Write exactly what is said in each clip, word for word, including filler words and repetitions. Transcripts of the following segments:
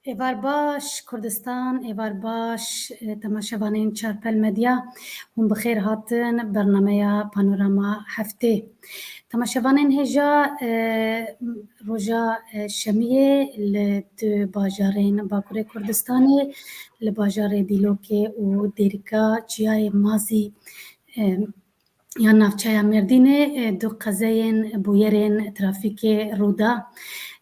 Êvar baş Kurdistan, êvar baş, e, temaşevanên Çarpel Medya. Hûn bi xêr hatin bernameya Panorama Heftê. Temaşevanên hêja, e, roja, e, şemiyê li du bajarên Bakurê Kurdistanê, li bajarê Dîlokê û Dêrika Çiyayê Mazî, e, ya navçeya Mêrdînê, e, du qezeyên bûyerên trafîkê rû da.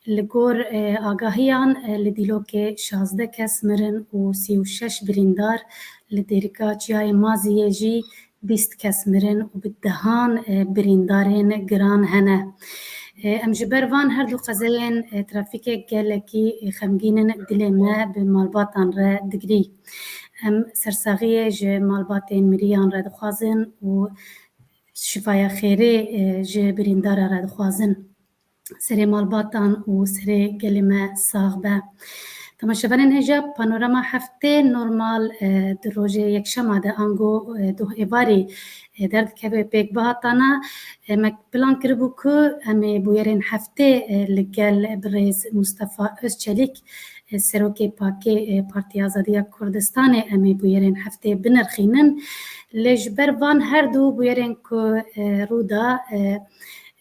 Li gor, e, agahiyan, e, li Dîlokê şazdeh kes mirin û sî û şeş birîndar, li Dêrika Çiyayê Maziyê jî bîst kes mirin û bi dehan, e, birîndarên giran hene. E, em ji ber van her du qezeyên, e, trafîkê gelekî, e, xemgîn in, dilê me bi malbatan re digirî. Em sersaxiyê ji malbatên miriyan re dixwazin û şifaya xêrê, e, ji birîndara re dixwazin. Serê malbatan û serê gelê me sax be. Temaşevanên hêja, Panorama Heftê normal, e, di rojê yekşema de ango, e, doh êvarî, e, derdikeve pêk bihatana. E, me plan kiribû ku em ê bûyerên heftê, e, li gel birêz Mustafa Özçelik, e, serokê pakê, e, Partiya Azadiya Kurdistanê, em ê bûyerên heftê binirxînin. Lê ji ber van her du bûyerên ku, e, rû da, e,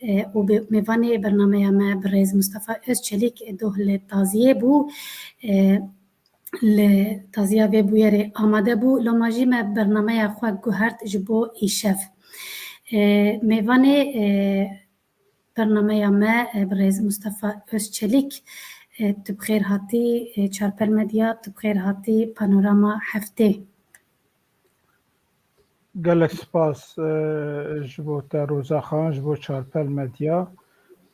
e, û bi mêvanê bernameya me birêz Mustafa Özçelik, e, doh li taziyê bû, e, li taziya vê bûyerê amade bû. Loma jî me bernameya xwe guhert ji bo îşev. E, mêvanê, e, bernameya me, e, birêz Mustafa Özçelik, e, tu bi xêr hatî, e, Çarpel Medya, tu bi xêr hatî Panorama Heftê. Gelek spas, e, ji bo te Roza Xan, ji bo Çarpel Medya.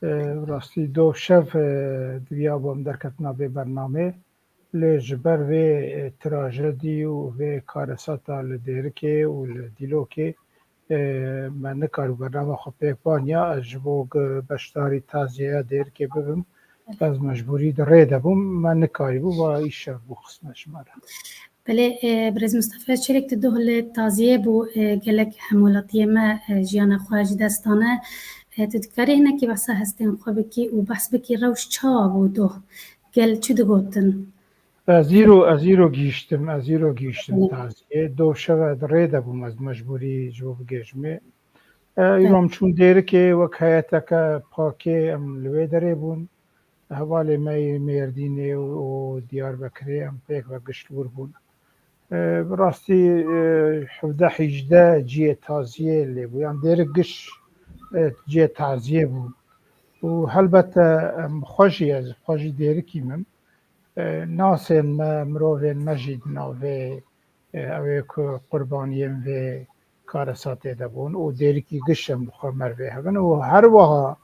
E, rastî doh şev, e, diviya bû em derketina vê bernamê. Lê ji ber vê, e, trajedî û vê karesata li Dêrikê û li Dîlokê, e, me nikarî bernama xwe pêk baniya. Ez ji bo beşdarî taziyeya Dêrikê bibim, ez mecbûrî di rê de bûm, me nikarîbû, va îşev bû xistme ji me re. Belê, e, birêz Mustafa Özçelik, tu doh li taziyê bû, e, gelek hemwelatiyê me, e, jiyana xwe ji dest dane. E, tu dikarî hinekî behsa hestên xwe bikî û behs bikî rewş çawa bû doh? Gel çi digotin? Ez îro, ez îro gihîştim, ez îro gihîştim Belê. taziyê. Doh şev ez di rê de bûm, ez mecbûrî ji bo bigêjimê. E, îro Belê. em çûn Dêrikê wek heyeteke pakê em li wê derê bûn. Hevalê me yê Mêrdînê û, û Diyarbekirê em pêk ve gişt wir bûn. E, bi rastî, e, hevdeh hîjdeh cihê taziyê lê bû. Yan Dêrik giş, e, cihê taziyê bû. Û helbete em xwe jî, ez xwe jî Dêrikî min. E, nasên me, mirovên me jî di navê, e, ew ê ku qurbaniyên vê karesatê de bûn û Dêrikî giş em bi xwe mervê hev in û her wiha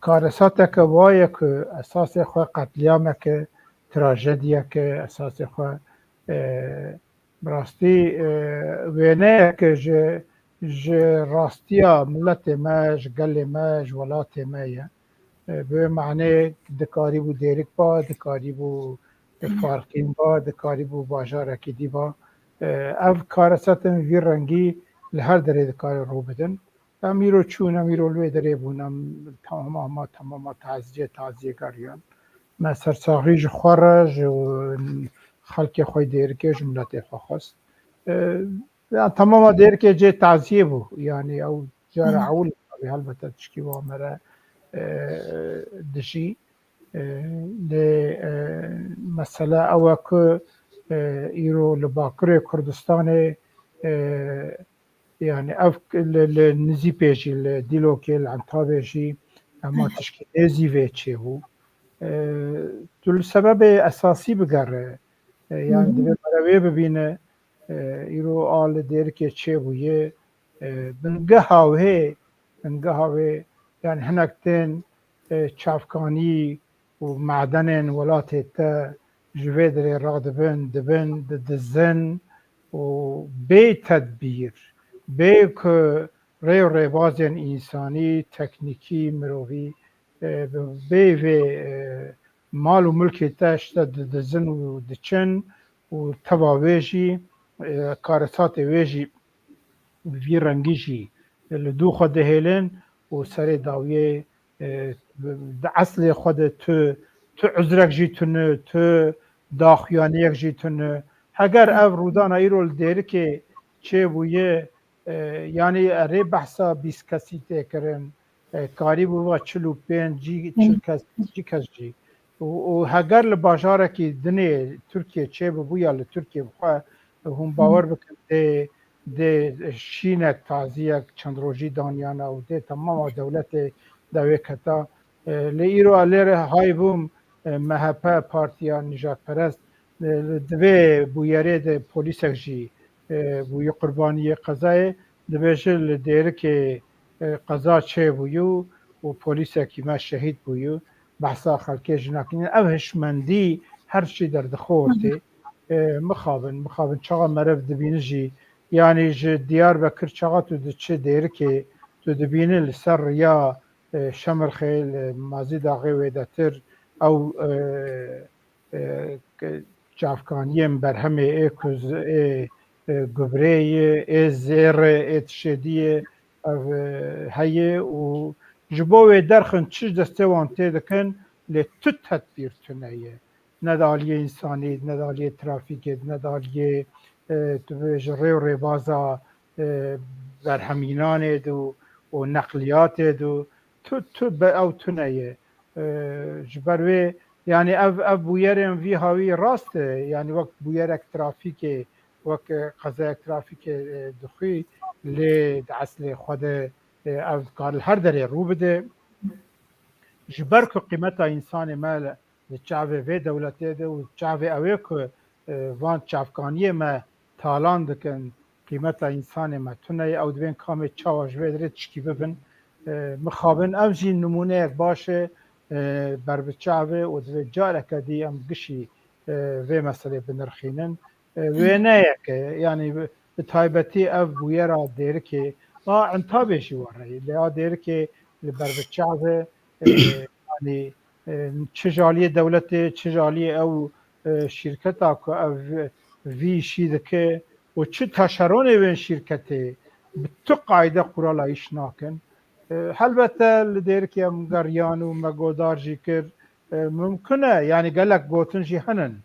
karesateke wa ye ku esasê xwe qetlîyamek e, trajediyek e, esasê xwe, e, bi rastî, e, wêneyeke ji, ji rastiya miletê me, ji gelê me, ji welatê me ye. E, bi wê manê dikarîbû Dêrik ba, dikarîbû Farqîn ba, dikarîbû bajarekî dî ba. E, ev karesatin vî rengî li her derê dikare rû bidin. Em îro çûn, em îro li wê derê bûn, em tamama, tamama taziyê, taziyê geriyan. Me sersaxî ji xwe re, ji xelkê xwe Dêrikê, ji miletê xwe xwest. E, ya tamama Dêrikê cê taziyê bû. Yanî ew cara Hı. ewil helbete tişkî wa me re, e, dijî. E, lê, e, mesele ew e ku, e, îro li Bakurê Kurdistanê, e, yani ev li, li Nizîpê jî, li Dîlokê, li Entabê jî ema Belê. tişkî nêzî vê çêbû. E, tu li sebebê esasî bigere, e, yani Hı hı. divê mere wê bibîne, e, îro a li Dêrikê çêbûye, e, bingeha wê, bingeha wê, yani hinek tên, e, çavkanî û madenên welatê te ji vê derê radibin, dibin, didizin û bê tedbîr, bê ku rê û rêbazên însanî, teknîkî, mirovî, e, bi bê vê, e, mal û milkê te ji te didizin û diçin û teva wê jî, e, karesatê wê jî vî rengî jî li dû xwe dihêlin û serê dawiyê, e, di eslê xwe de tu, tu uzrek jî tune, tu, daxuyaniyek jî tune. Heger ev rûdana îro li Dêrikê çêbûye, e, yanî erê behsa bîst kesî tê kirin, e, karîbû va çil û pênc cî, çil kes, cî kes jî. Û, û heger li bajarekî dinê Tirkiye çêbibû ya li Tirkiye bi xwe, hûn bawer bikin dê, dê şînek taziyek çend rojî daniyana û dê temama dewletê dewê keta. E, lê îro a lêre hay bûm, e, M H P partiya nijadperest, e, divê bûyerê de polîsek jî, e, bûyî qurbaniyê qezayê, dibêje li Dêrikê, e, qeza çêbûyî û, û polîsekî me şehîd bûyî. Behsa xelkê jî nakînin. Ev hişmendî her tiştî derdixwe ortê. E, mixabin, mixabin çaxa meriv dibîni jî, yanî ji Diyarbekir çaxa tu diçi Dêrikê, tu dibîni li ser riya, e, Şemirxê, li Mazîdaxê wêdetir, ew, e, e, ke-, çavkaniyên berhemê ê kuz, ê, e, gubrê ye, ê zêr e, ê tişê dî ye, ev, e, heye û ji bo wê derxin çi ji destê wan tê dikin, lê tu tedbîr tune ye. Ne di aliyê însanî, ne di aliyê trafîkê, ne di aliyê, e, tu bibêjî rê û rêbaza, e, berhemînanê de û, û neqliyatê de tu, tu be ew tune ye. E, ji ber wê, yanî ev, ev bûyerên vî hawî rast e, yanî wek bûyerek trafîkê, wek, e, qezayek trafîkê, e, dixwî, lê di eslê xwe de, e, ev dikare li her derê rû bide. Ji ber ku qîmeta însanê me li çavê vê dewletê de û çavê ew ê ku, e, van çavkaniyê me talan dikin, qîmeta însanê me tune ye, ew dibên kamê çawa ji vê derê tişkî bibin. E, mixabin ev jî nimûneyek baş e, e, ber bi çavê û divê careke dî em gişî, e, vê meselê binirxînin. E, wêneyek e, yanî bi, bi taybetî ev bûyera Dêrikê, a Entabê jî were ye. Lê a Dêrikê li ber bi çav e, e, yanî, e, çi ji aliyê dewletê, çi ji aliyê ew, e, şîrketa ku ev vî îşî dike û çi taşeronê wên şîrketê bi tu qayde qurala îş nakin. E, helbete li Dêrikê em geriyan û me godar jî kir. E, mimkun e, yanî gelek gotin jî henin.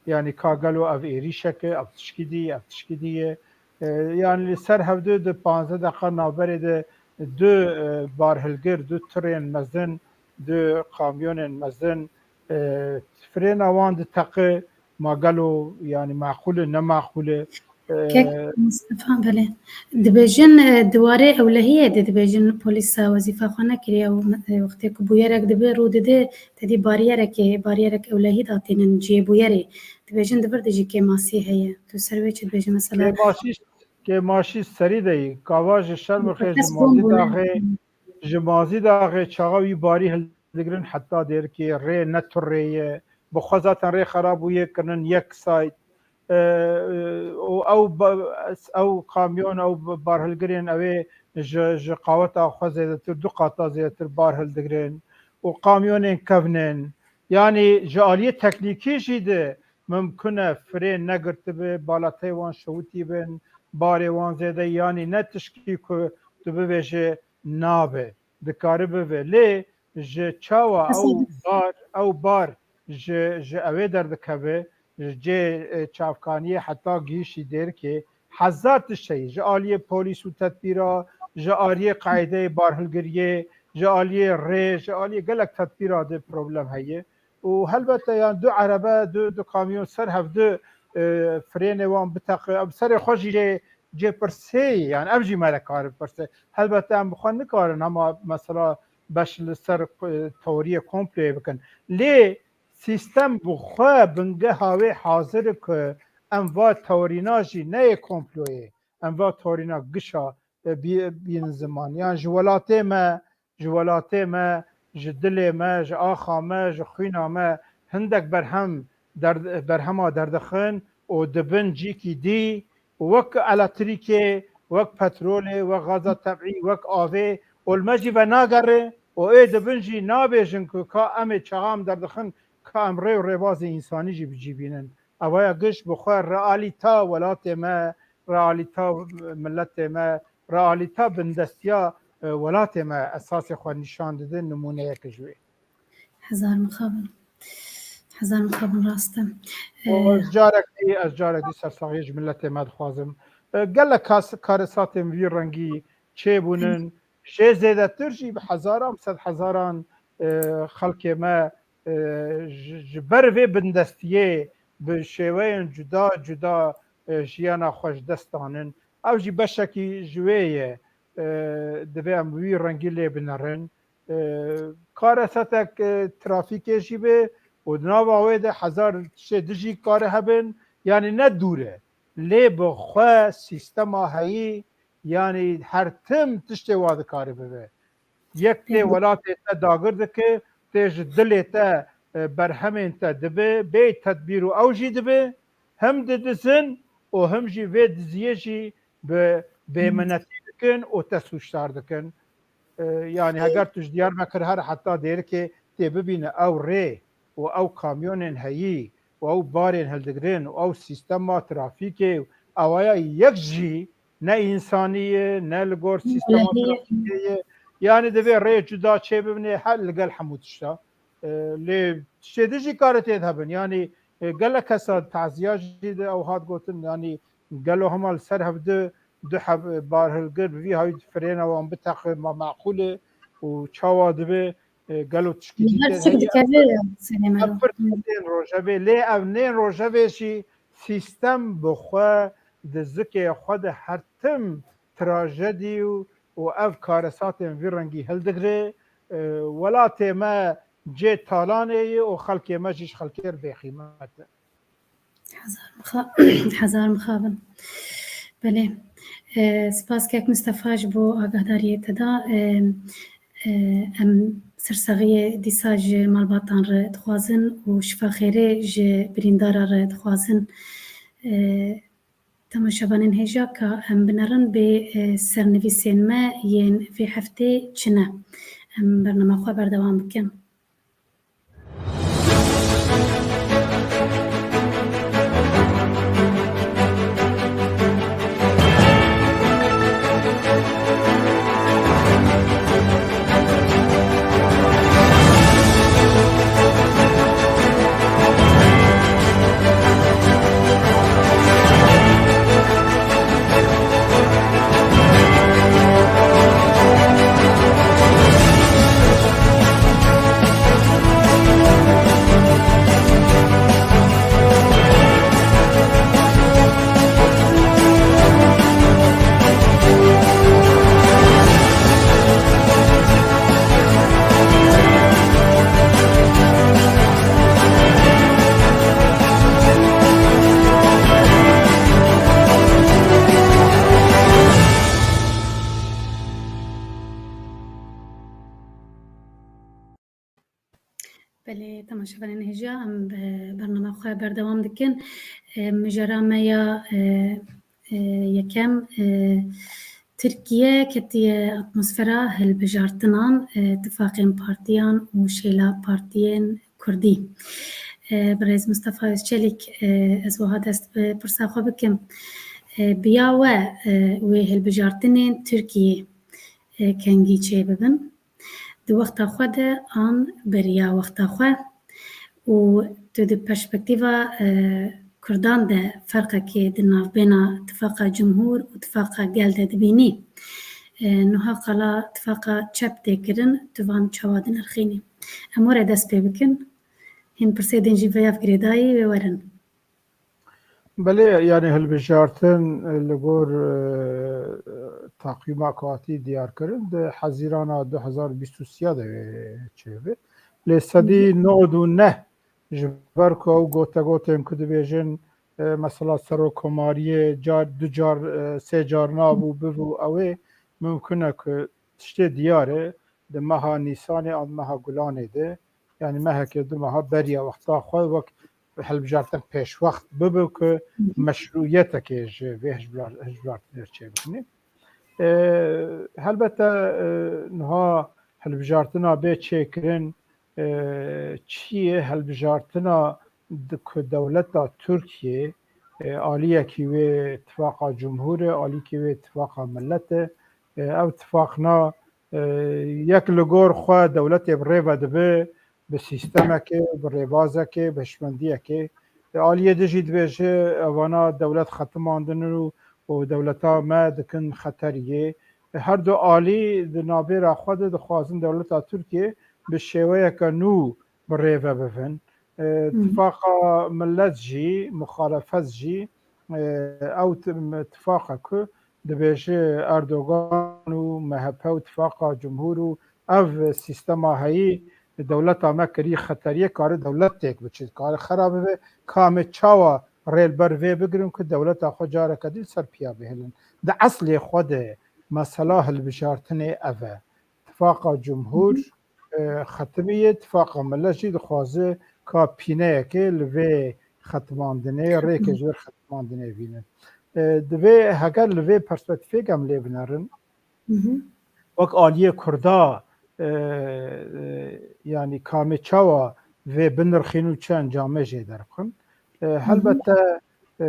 Yanî ka gelo ev êrîşek e, ev tişkî dî, ev tişkî dî ye. E, yanî li ser hevdu di panzdeh deqa navberê de du, e, barhilgir, du tirên mezin, du kamyonên mezin, e, firêna wan diteqe, ma gelo, yanî maqûl e, ne maqûl e? E, Kek Mustafa, belê. Dibêjin, e, di warê ewlehiyê de dibêjin polîsa wezîfa xwe nekiriye û, e, wextê ku bûyerek dibe, rû dide, tedî baryerekê, baryerek ewlehî datînin cihê bûyerê. Dibêjin di vir de jî kêmasî heye. Tu ser wê çi dibêjî mesela? Kêmasî, kêmasî serî de yî. Gava ji Şermixê, ji Mazî Daxê, ji Mazî Daxê çaxa wî barî hildigirin heta Dêrikê, rê ne tu rê ye. Bi xwe zaten rê xerab bûye, kirinin yek sayt. E, e, û ew ba-, ew kamyon, ew barhilgirên ew ê ji, ji qaweta xwe zêdetir, du qata zêdetir bar hildigirin û kamyonên kevn in. Yanî ji aliyê teknîkî jî de mimkun e firên negirtibe, balateyê wan şewitî bin, barê wan zêde, yanî ne tişkî ku tu bibêje nabe, dikare bibe. Lê ji çawa ew bar, ew bar ji, ji ewê derdikeve, ji cê, e, çavkaniyê heta gihîşî Dêrikê, hezar tişt heye. Ji aliyê polîs û tedbîra, ji aliyê qaîdeyê barhilgiriyê, ji aliyê rê, ji aliyê gelek tedbîra de problem heye. Û helbete, yan du erebe, du, du kamyon ser hevdu, e, firênê wan biteqe, ev serê xwe jî lê cê pirsê ye, yan ev jî me re kare bipirse. Helbete em bi xwe nikarin hema mesela beş li ser, e, teoriyê komployê bikin. Lê sîstem bi xwe bingeha wê hazir e ku em va teorîna jî neyê komployê, em va teorîna gişa, e, bî-, bînin ziman. Yan ji welatê me, ji welatê me, ji dilê me, ji axa me, ji xwîna me hindek berhem derd-, berhema derdixin û dibin cîkî dî û wek elektrîkê, wek petrolê, wek gaza tebî, wek avê û li me jî venagere û ê dibin jî nabêjin ku ka em ê çaxa em derdixin, ka em rê û rêbazê însanî jî bi cî bînin. Ev ya giş bi xwe realîta welatê me, realîta miletê me, realîta bindestiya, e, welatê me esasê xwe nîşan dide, nimûneyek ji wê. Hezar mixabin. Hezar mixabin rast e. Û ez carek dî, ez carek dî sersaxiyê ji miletê me dixwazim. E, gelek kas-, karesatên vî rengî çêbûnin. Jê zêdetir jî bi hezaran, bi sed hezaran, e, xelkê me, e, ji, ji ber vê bindestiyê bi şêweyên cuda cuda, e, jiyana xwe ji dest danin. Ew jî beşekî ji wê ye. E, divê em wî rengî lê binerin. E, karesetek, e, trafîkê jî be û di nava wê de hezar tiştê din jî kare hebin. Yanî ne dûr e. Lê bi xwe sîstema heyî, yanî her tim tiştê wa dikare bibe. Yek tê welatê te dagir dike, tê ji dilê te, e, berhemên te dibe, bê tedbîr û ew jî dibe, him didizin û him jî vê diziyê jî bi bêminetî dikin û te sûcdar dikin. E, yanî heger tu ji Diyarbekir her heta Dêrikê tê bibîne ew rê û ew kamyonên heyî û ew barên hildigirin û ew sîstema trafîkê û ewaya yek jî ne însanî ye, ne li gor sîstema trafîkê ye. Yanî divê rê cuda çêbibinê her li gel hemû tişta. E, lê tiştê din jî kare tê de hebin. Yanî, e, gelek kesa taziya jî de ew hat gotin, yanî gelo hema li ser hevdu du heb, e, barhilgir bi vî hawî firêna wan biteqe, ma meqûl e û çawa dibe, e, gelo tişkî jî tê heye? Ev pir tiştên rojevê, lê ev nên rojevê jî sîstem bi xwe di zikê xwe de her tim trajedî û, û ev karesatên vî rengî hildigire. E, welatê me cê talanê ye û xelkê me jî ji xelkê re bêqîmet e. Hezar mixa-, hezar mixabin. Belê. E, spas kek Mistefa ji bo agahdariyê te da. E, e, em sersaxiyê dîsa ji malbatan re dixwazin û şifa xêrê ji birîndara re dixwazin. E, Temaşevanên hêja ka em binerin bê, e, sernivîsên me yên vê heftê çi ne. Em bernama xwe berdewam bikin. Belê, temaşevanên hêja, em bi bernama xwe berdewam dikin. E, mijara me ya, e, e, yekem, e, Tirkiye ketiye atmosfera hilbijartinan, e, tifaqên partiyan û şêla partiyên kurdî. E, birêz Mistefa Özçelik, e, ez wiha dest bi pirsa xwe bikim. E, bi ya we, e, wê hilbijartinên Tirkiyê, e, kengî çêbibin? Di wexta xwe de an beriya wexta xwe û tu di perspektîfa, e, Kurdan de ferqekê di navbêna tifaqa cumhûr û tifaqa gel de dibînî? E, nuha qala tifaqa çep tê kirin, tu van çawa dinirxînî? Em were dest pê bikin. Hîn pirsê din jî vêya girêdayî wê werin. Belê, yanî hilbijartin li gor, e, taqwîma ku hatî diyarkirin di Hezîrana du hezar bîst û sê de wê çêbe. Lê sedî nod û neh ji ber ku ew gotegotên ku dibêjin, e, mesela serokkomariyê car, du car, e, sê car nabû bibû, ew ê mimkun e ku tiştê diyar e, di meha Nîsanê an meha Gulanê de, yanî mehekê du meha beriya wexta xwe wek hilbijartin pêşwext bibe ku meşrûyetekê ji vê hilbijar-, hilbijartinê çêbikine. E, helbete, e, niha hilbijartina bê çêkirin, e, çi ye hilbijartina di ku dewleta Tirkiyê, e, aliyekî wê tifaqa cumhûr e, alîkî wê tifaqa millet e. E, ev tifaqna, e, yek li gor xwe dewletê bi rê ve dibe, bi sîstemekê, bi rêbazekê, bi hişmendiyekê. Aliyê din jî dibêje, evana dewlet xetimandin û, û dewleta me dikin xeteriyê. Her du alî di navbêra xwe de dixwazin dewleta Tirkiyê bi şêweyeke nû bi rê ve bibin. E, Hı hı. Tifaqa Millet jî, muxalefet jî, e, ew ti-, tifaqe ku dibêje Erdogan û M H P û Tifaqa Cumhur û ev sîstema heyî dewleta me kirî xeteriyê, kare dewlet têk biçe, kare xera bibe, ka em ê çawa rê li ber vê bigirin ku dewleta xwe careke dî li ser piya bihêlin. Di eslê xwe de mesela hilbijartinê ev e. Tifaqa Cumhur, Hı hı. e, xetimî ye, Tifaqa Millet jî dixwaze ka pîneyekê li vê xetimandinê, rêkê ji vir xetimandinê bînin. E, divê heger li vê perspektîfê em lê binerin, Hı hı. wek aliyê Kurda, e, e, yanî ka em ê çawa vê binirxîn û çi encamê jê derxin? E, Hı hı. Helbette, e,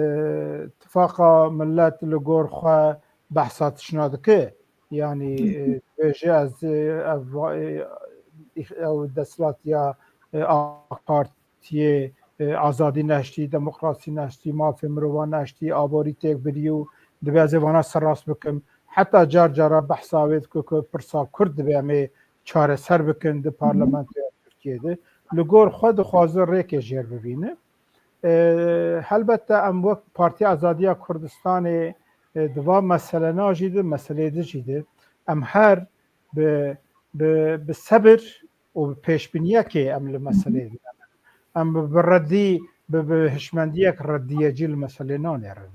Tifaqa Millet li gor xwe behsa tişna dike. Yanî, Hı hı. e, dibêje ez, e, ev, e, ew desthilatiya, e, AK Partiyê, e, azadî neştî, demokrasî neştî, mafê mirovan neştî, aborî têk birî û dibê ez ê vana serrast bikim. Heta car cara behsa wê dike ku pirsa Kurd dibê em ê çareser bikin di Hı hı. parlamentoya Tirkiyê de. Li gor xwe dixwaze rêkê jêr bibîne. E, helbette em wek Partiya Azadiya Kurdistanê, e, di va meselena jî de, meselê de jî de, em her bi, bi, bi sebir û bi pêşbîniyekê em li meselê de ne. Em bi, bi redî, bi, bi hişmendiyek rediyecî li meselê nanêrin.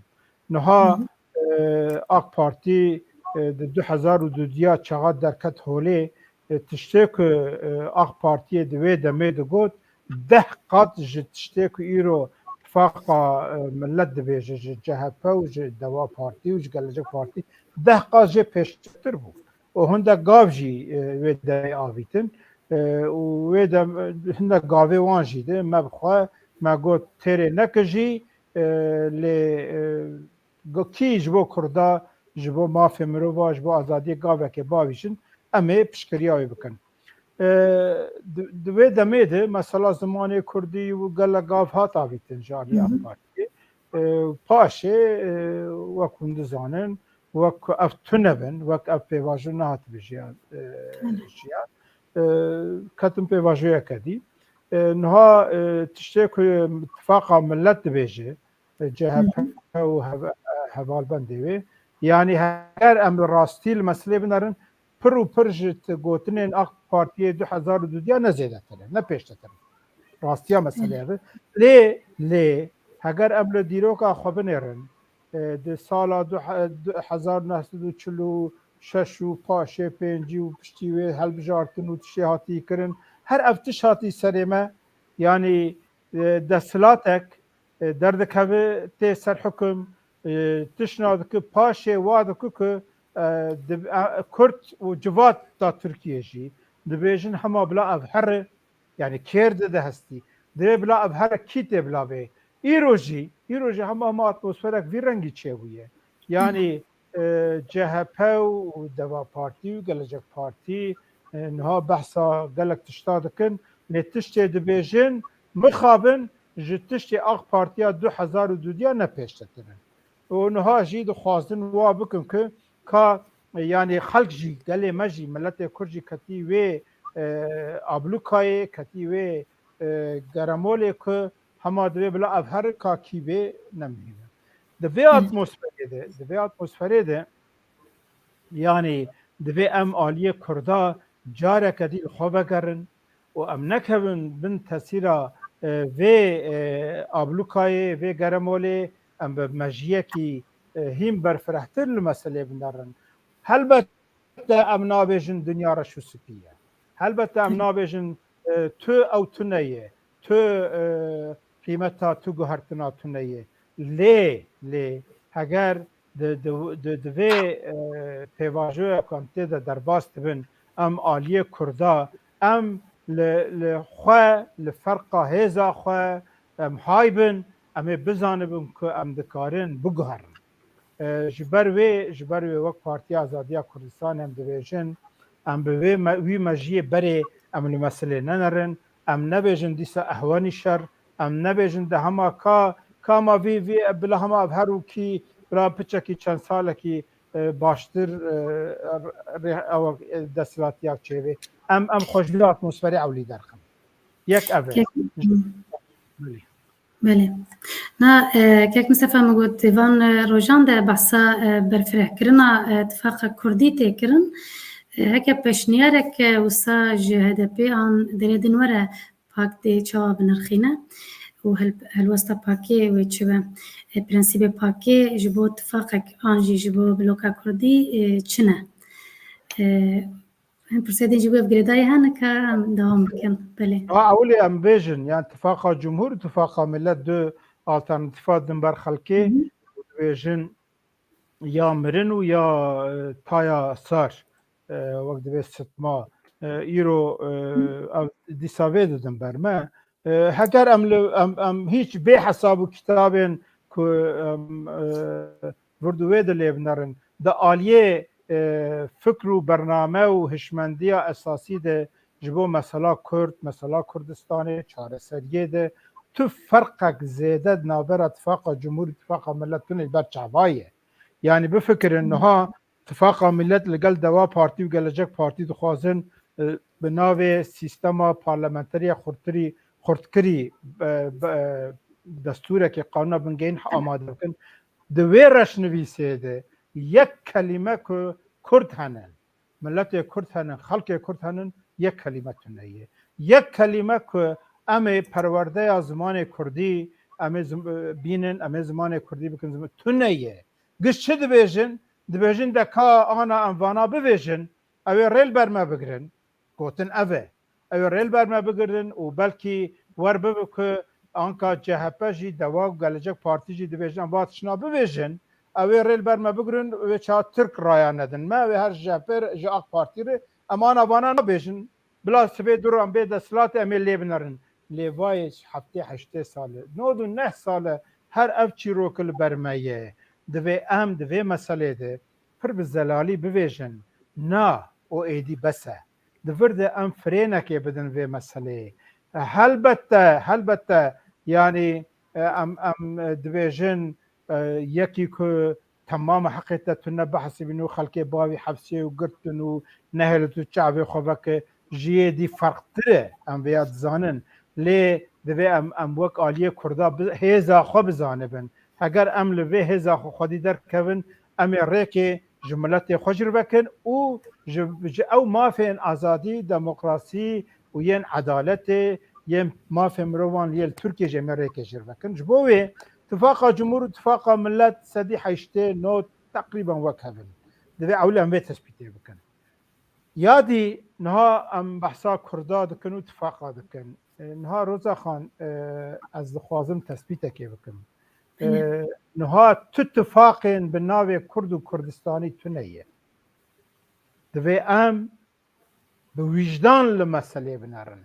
Niha, Hı hı. e, AK Partî, e, di du hezar û dudiya çaxa derket holê, e, tiştê ku, e, AK Partiyê di wê demê digot, deh qat ji tiştê ku îro Tifaqa, e, Millet dibêje, ji C H P û ji Deva Partî û ji Gelecek Partî, deh qat jê pêştir bû. Û hindek gav jî, e, wê demê avîtin. E, û wê dem-, hindek gavê wan jî de me bi xwe, me got têrê nekijî, e, lê, e, Go-, kî ji bo Kurda, ji bo mafê mirova, ji bo azadiyê gavekê bavîjin, em ê piştgiriya wê bikin. E, di, di wê demê de mesela zimanê Kurdî û gelek gav hat avîtin ji alî Hı hı. AK Partiyê. E, paşê, e, wek hûn dizanin, wek ku ev tune bin, wek ev pêvajo nehatibe jiyan, e, Hı. jiyan. E, ketin pêvajoyeke dî. E, niha, e, tiştê ku Tifaqa Millet dibêje, C H P û hev-, hevalbendê wê. Yanî heger em li rastî li meselê binerin, pir û pir ji t-, gotinên AK Partiyê du hezar û dudiya ne zêdetir e, ne pêştetir e. Rastiya meselê ev e. Lê, lê, heger em li dîroka xwe binêrin, e, di sala du he-, du hezar neh sed û çil û şeş û paşê pêncî û piştî wê hilbijartin û tiştê hatî kirin, her ev tişt hatî serê me, yanî, e, desthilatek, e, derdikeve tê ser hukum, e, tişna dike, paşê wa dike ku, e, di, e, Kurd û civata Tirkiyê jî dibêjin hema bila ev here, yanî kêr dide hestî. Divê bila ev here kî tê bila bê. Îro jî, îro jî hema, hema atmosferek vî rengî çêbûye. Yanî, e, C H P û Deva Partî û Gelecek Partî, e, niha behsa gelek tişta dikin. Lê tiştê dibêjin, mixabin ji tiştê AK Partiya du hezar û dudiya ne pêştetir in. Û niha jî dixwazin wa bikin ku ka, yanî xelk jî, gelê me jî, miletê Kurd jî ketî wê, e, ablûkayê, ketî wê, e, geremolê ku hema divê bila ev here ka kî bê ne muhîm e. Di vê Hı. atmosferê de, di vê atmosferê de, yanî divê em aliyê Kurda careke dî li xwe vegerin û em nekevin bin tesîra, e, vê, e, ablûkayê, vê geremolê, em bi mejiyekî, e, hîn berfirehtir li meselê binerin. Helbet em nabêjin dinya reş û spî ye. Helbet em nabêjin, e, tu ew tune ye, tu, e, qîmeta tu guhertina tune ye. Lê, lê heger di, di, di, di vê, e, pêvajoya ku em tê de derbas dibin, em aliyê Kurda, em li, li xwe, li ferqa hêza xwe, em hay bin, em ê bizanibin ku em dikarin biguherin. E, ji ber wê, ji ber wê wek Partiya Azadiya Kurdistanê em dibêjin, em bi wê me-, wî mejiyê berê em li meselê nenerin, Em nebêjin dîsa ehwenî şer, em nebêjin de hema ka, ka ma vî, vî bila hema ev her û kî bila piçekî çend salekî, e, baştir, e, rê-, ew, e, desthilatiya çêbê. Em, em xwe ji vî atmosferê ewlî derxin. Yek ev e. Kek-, Belê. Belê. Na, e, kek Mistefa, min got, di van, e, rojan de behsa, e, berfirehkirina, e, tifaqa Kurdî tê kirin. E, heke peşniyarek, e, wisa ji H D P an derê din were, PAK dê çawa binirxîne û hel-, helwesta PAKê wê çi be? E, prensîbê PAKê ji bo tifaqek an jî ji bo bloka Kurdî, e, çi ne? E, Em pirsê din jî wê girêdayî hene ka em dewam bikin. Belê. Ha, ewilê em bêjin, yani tifaqa cumhur, tifaqa millet du alternatîfa din ber xelkê. Hı hı. Dibêjin ya mirin û ya, e, taya sar, e, wek dibê sitma. E, îro, e, ev dîsa vê didin ber me. E, heger em li, em, em hîç bê hesab û kitabên ku em, e, vir di wê de lê binerin, di aliyê, e, fikr û bername û hişmendiya esasî de ji bo mesela Kurd, mesela Kurdistanê, çareseriyê de tu ferqek zêde di navbera Tifaqa Cumhur û Tifaqa Millet tune ji ber çava ye. Yani bifikirin niha Tifaqa Millet li gel Deva Partî û Gelecek Partî dixwazin, e, bi navê sîstema parlamenteriya xurtirî, xurtkirî, e, be-, e, destûrekê qanûna bingehîn amade bikin. Di wê reşnivîsê de yek kelîme ku Kurd henin, miletê Kurd henin, xelkê Kurd henin, yek kelîme tune ye. Yek kelîme ku em ê perwerdeya zimanê Kurdî, em ê zim-, bînin, em ê zimanê Kurdî bikin, zim-, tune ye. Giş çi dibêjin? Dibêjin de ka ana em vana bivêjin, ew ê rê li ber me bigirin. Gotin ev e. Ew ê rê li ber me bigirin û belkî wer bibe ku anka C H P jî, Deva û Gelecek Partî jî dibêjin em va tiştna bibêjin. Ew ê rê li ber me bigirin, wê çawa Tirk raya nedin me, wê her ji C H P re, ji AK Partî re, em ana vana nabêjin. Bila sibê du ran bê desthilatê em ê lê binerin. Lê vayê heftê heştê sal e, nod û neh sal e her ev çîrok li ber me ye. Divê em di vê meselê de pir bi zelalî bivêjin, na, o êdî bes e. Di vir de em firênekê bidin vê meseleyê. E, helbette, helbette, yanî, e, em, em, e, dibêjin, e, yekî ku temama heqê te tune bihesibîn û xelkê bavî hepsê û girtin û nehêlin tu çavê xwe veke, ji yê dî ferqtir e, em vêya dizanin. Lê divê em, em wek aliyê Kurda bi-, hêza xwe bizanibin. Heger em li vê hêza xwe xwedî derkevin, em ê rêkê ji miletê xwe jî vekin û ji, ji ew mafên azadî, demokrasî û yên edaletê, yên mafên mirovan yên li Tirkiyê jî em ê rêkê jî vekin. Ji bo wê Tifaqa Cumhur û Tifaqa Millet sedî heştê nod teqrîben wek hev in. Divê ewil em vê tespîtê bikin. Ya dî niha em behsa Kurda dikin û tifaqa dikin. E, niha Roza Xan, e, ez dixwazim tespîtekê bikim. E, Belê. Niha tu tifaqên bi navê Kurd û Kurdistanî tune ye. Divê em bi wîjdan li meselê binerin.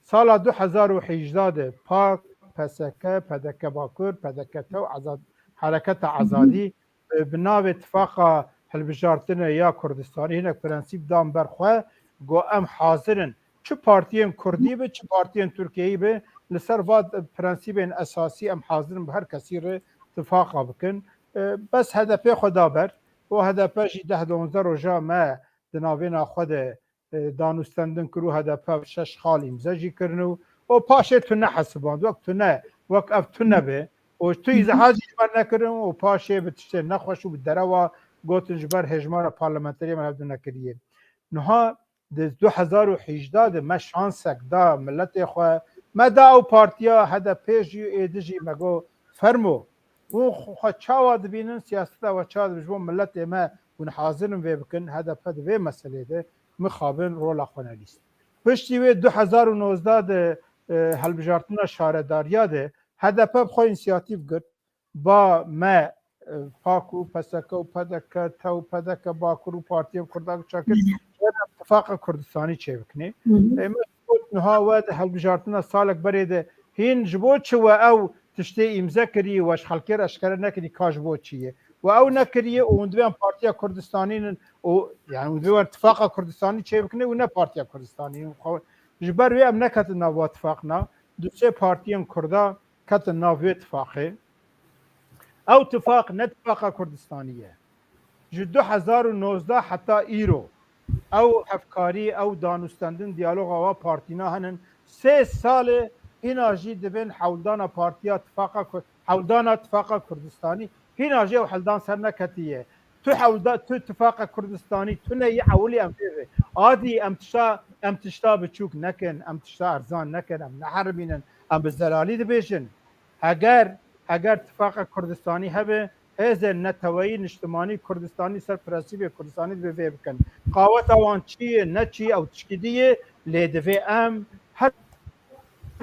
Sala du hezar û hejda de PAK, P S K, P D K Bakur, P D K Tew, Azad, Hereketa Azadî, e, bi navê Tifaqa Hilbijartine ya Kurdistanî hinek prensîp dan ber xwe, got, em hazir in. Çi partiyên Kurdî be, çi partiyên Tirkiyeyî be, li ser va prensîbên esasî em hazir in bi her kesî re tifaqa bikin. E, bes H D P xwe da ber. Û H D P jî deh donzdeh roja me di navêna xwe de, e, danûstendin kir û H D P şeş xal îmze jî kirin û o paşê tune hesiband, wek tune, wek ev tune be. Û tu îzehacî ji me nekirin û paşê bi tiştê nexweş û bi derewa gotin ji ber hêjmara parlamenteriyê me hevdu nekiriye. Niha di du hezar û hejda de me şansek da miletê xwe, me da ew partiya H D P jî êdi jî me got, fermo, hûn xwe çawa dibînin, siyaseta we çawa dibe ji bo miletê me, hûn hazir in vê bikin, H D P di vê meselê de mixabin rola xwe nelîst. Piştî wê du hezar û nozdeh de, e, hilbijartina şaredariya de H D P bi xwe însiyatîf girt, ba me, e, PAK û P S K û P D K, Tew, P D K Bakur û partiyên Kurdan çakir, Belê. Tifaqa Kurdistanî çêbikinê. Hı hı. E, me got, niha we di hilbijartina salek berê de hîn ji bo çi we ew tiştê îmze kirî, we ji xelkê re eşkere nekirî ka ji bo çi ye? We ew nekiriye û hûn divê em Partiya Kurdistanî nin û, yani, hûn divê we Tifaqa Kurdistanî çêbikinê û ne Partiya Kurdistanî. Xwe-, Ji ber wê em neketin nav wa tifaqna. Du sê partiyên Kurda ketin nav wê tifaqê. Ew tifaq ne tifaqa Kurdistanî ye. Ji du hezar û nozdeh heta îro ew hevkarî, ew danûstendin, diyaloga wa partîna henin. Sê sal e hîna jî dibên hewldana partiya tifaqa Ku-, hewldana tifaqa Kurdistanî. Hîna jî ew heldan ser neketiye. Tu hewlda, tu tifaqa Kurdistanî, tu ne yî ewilî em pê ve. Adî em tişta, em tişta biçûk nekin, em tişta erzan nekin, em neherimînin, em bi zelalî dibêjin. Heger, heger tifaqa Kurdistanî hebe, hêzên neteweyî niştimanî Kurdistanî ser prensîbê Kurdistanî divê vê bikin. Qaweta wan çi ye, ne çi ye, ew tişkî dî ye, lê divê em her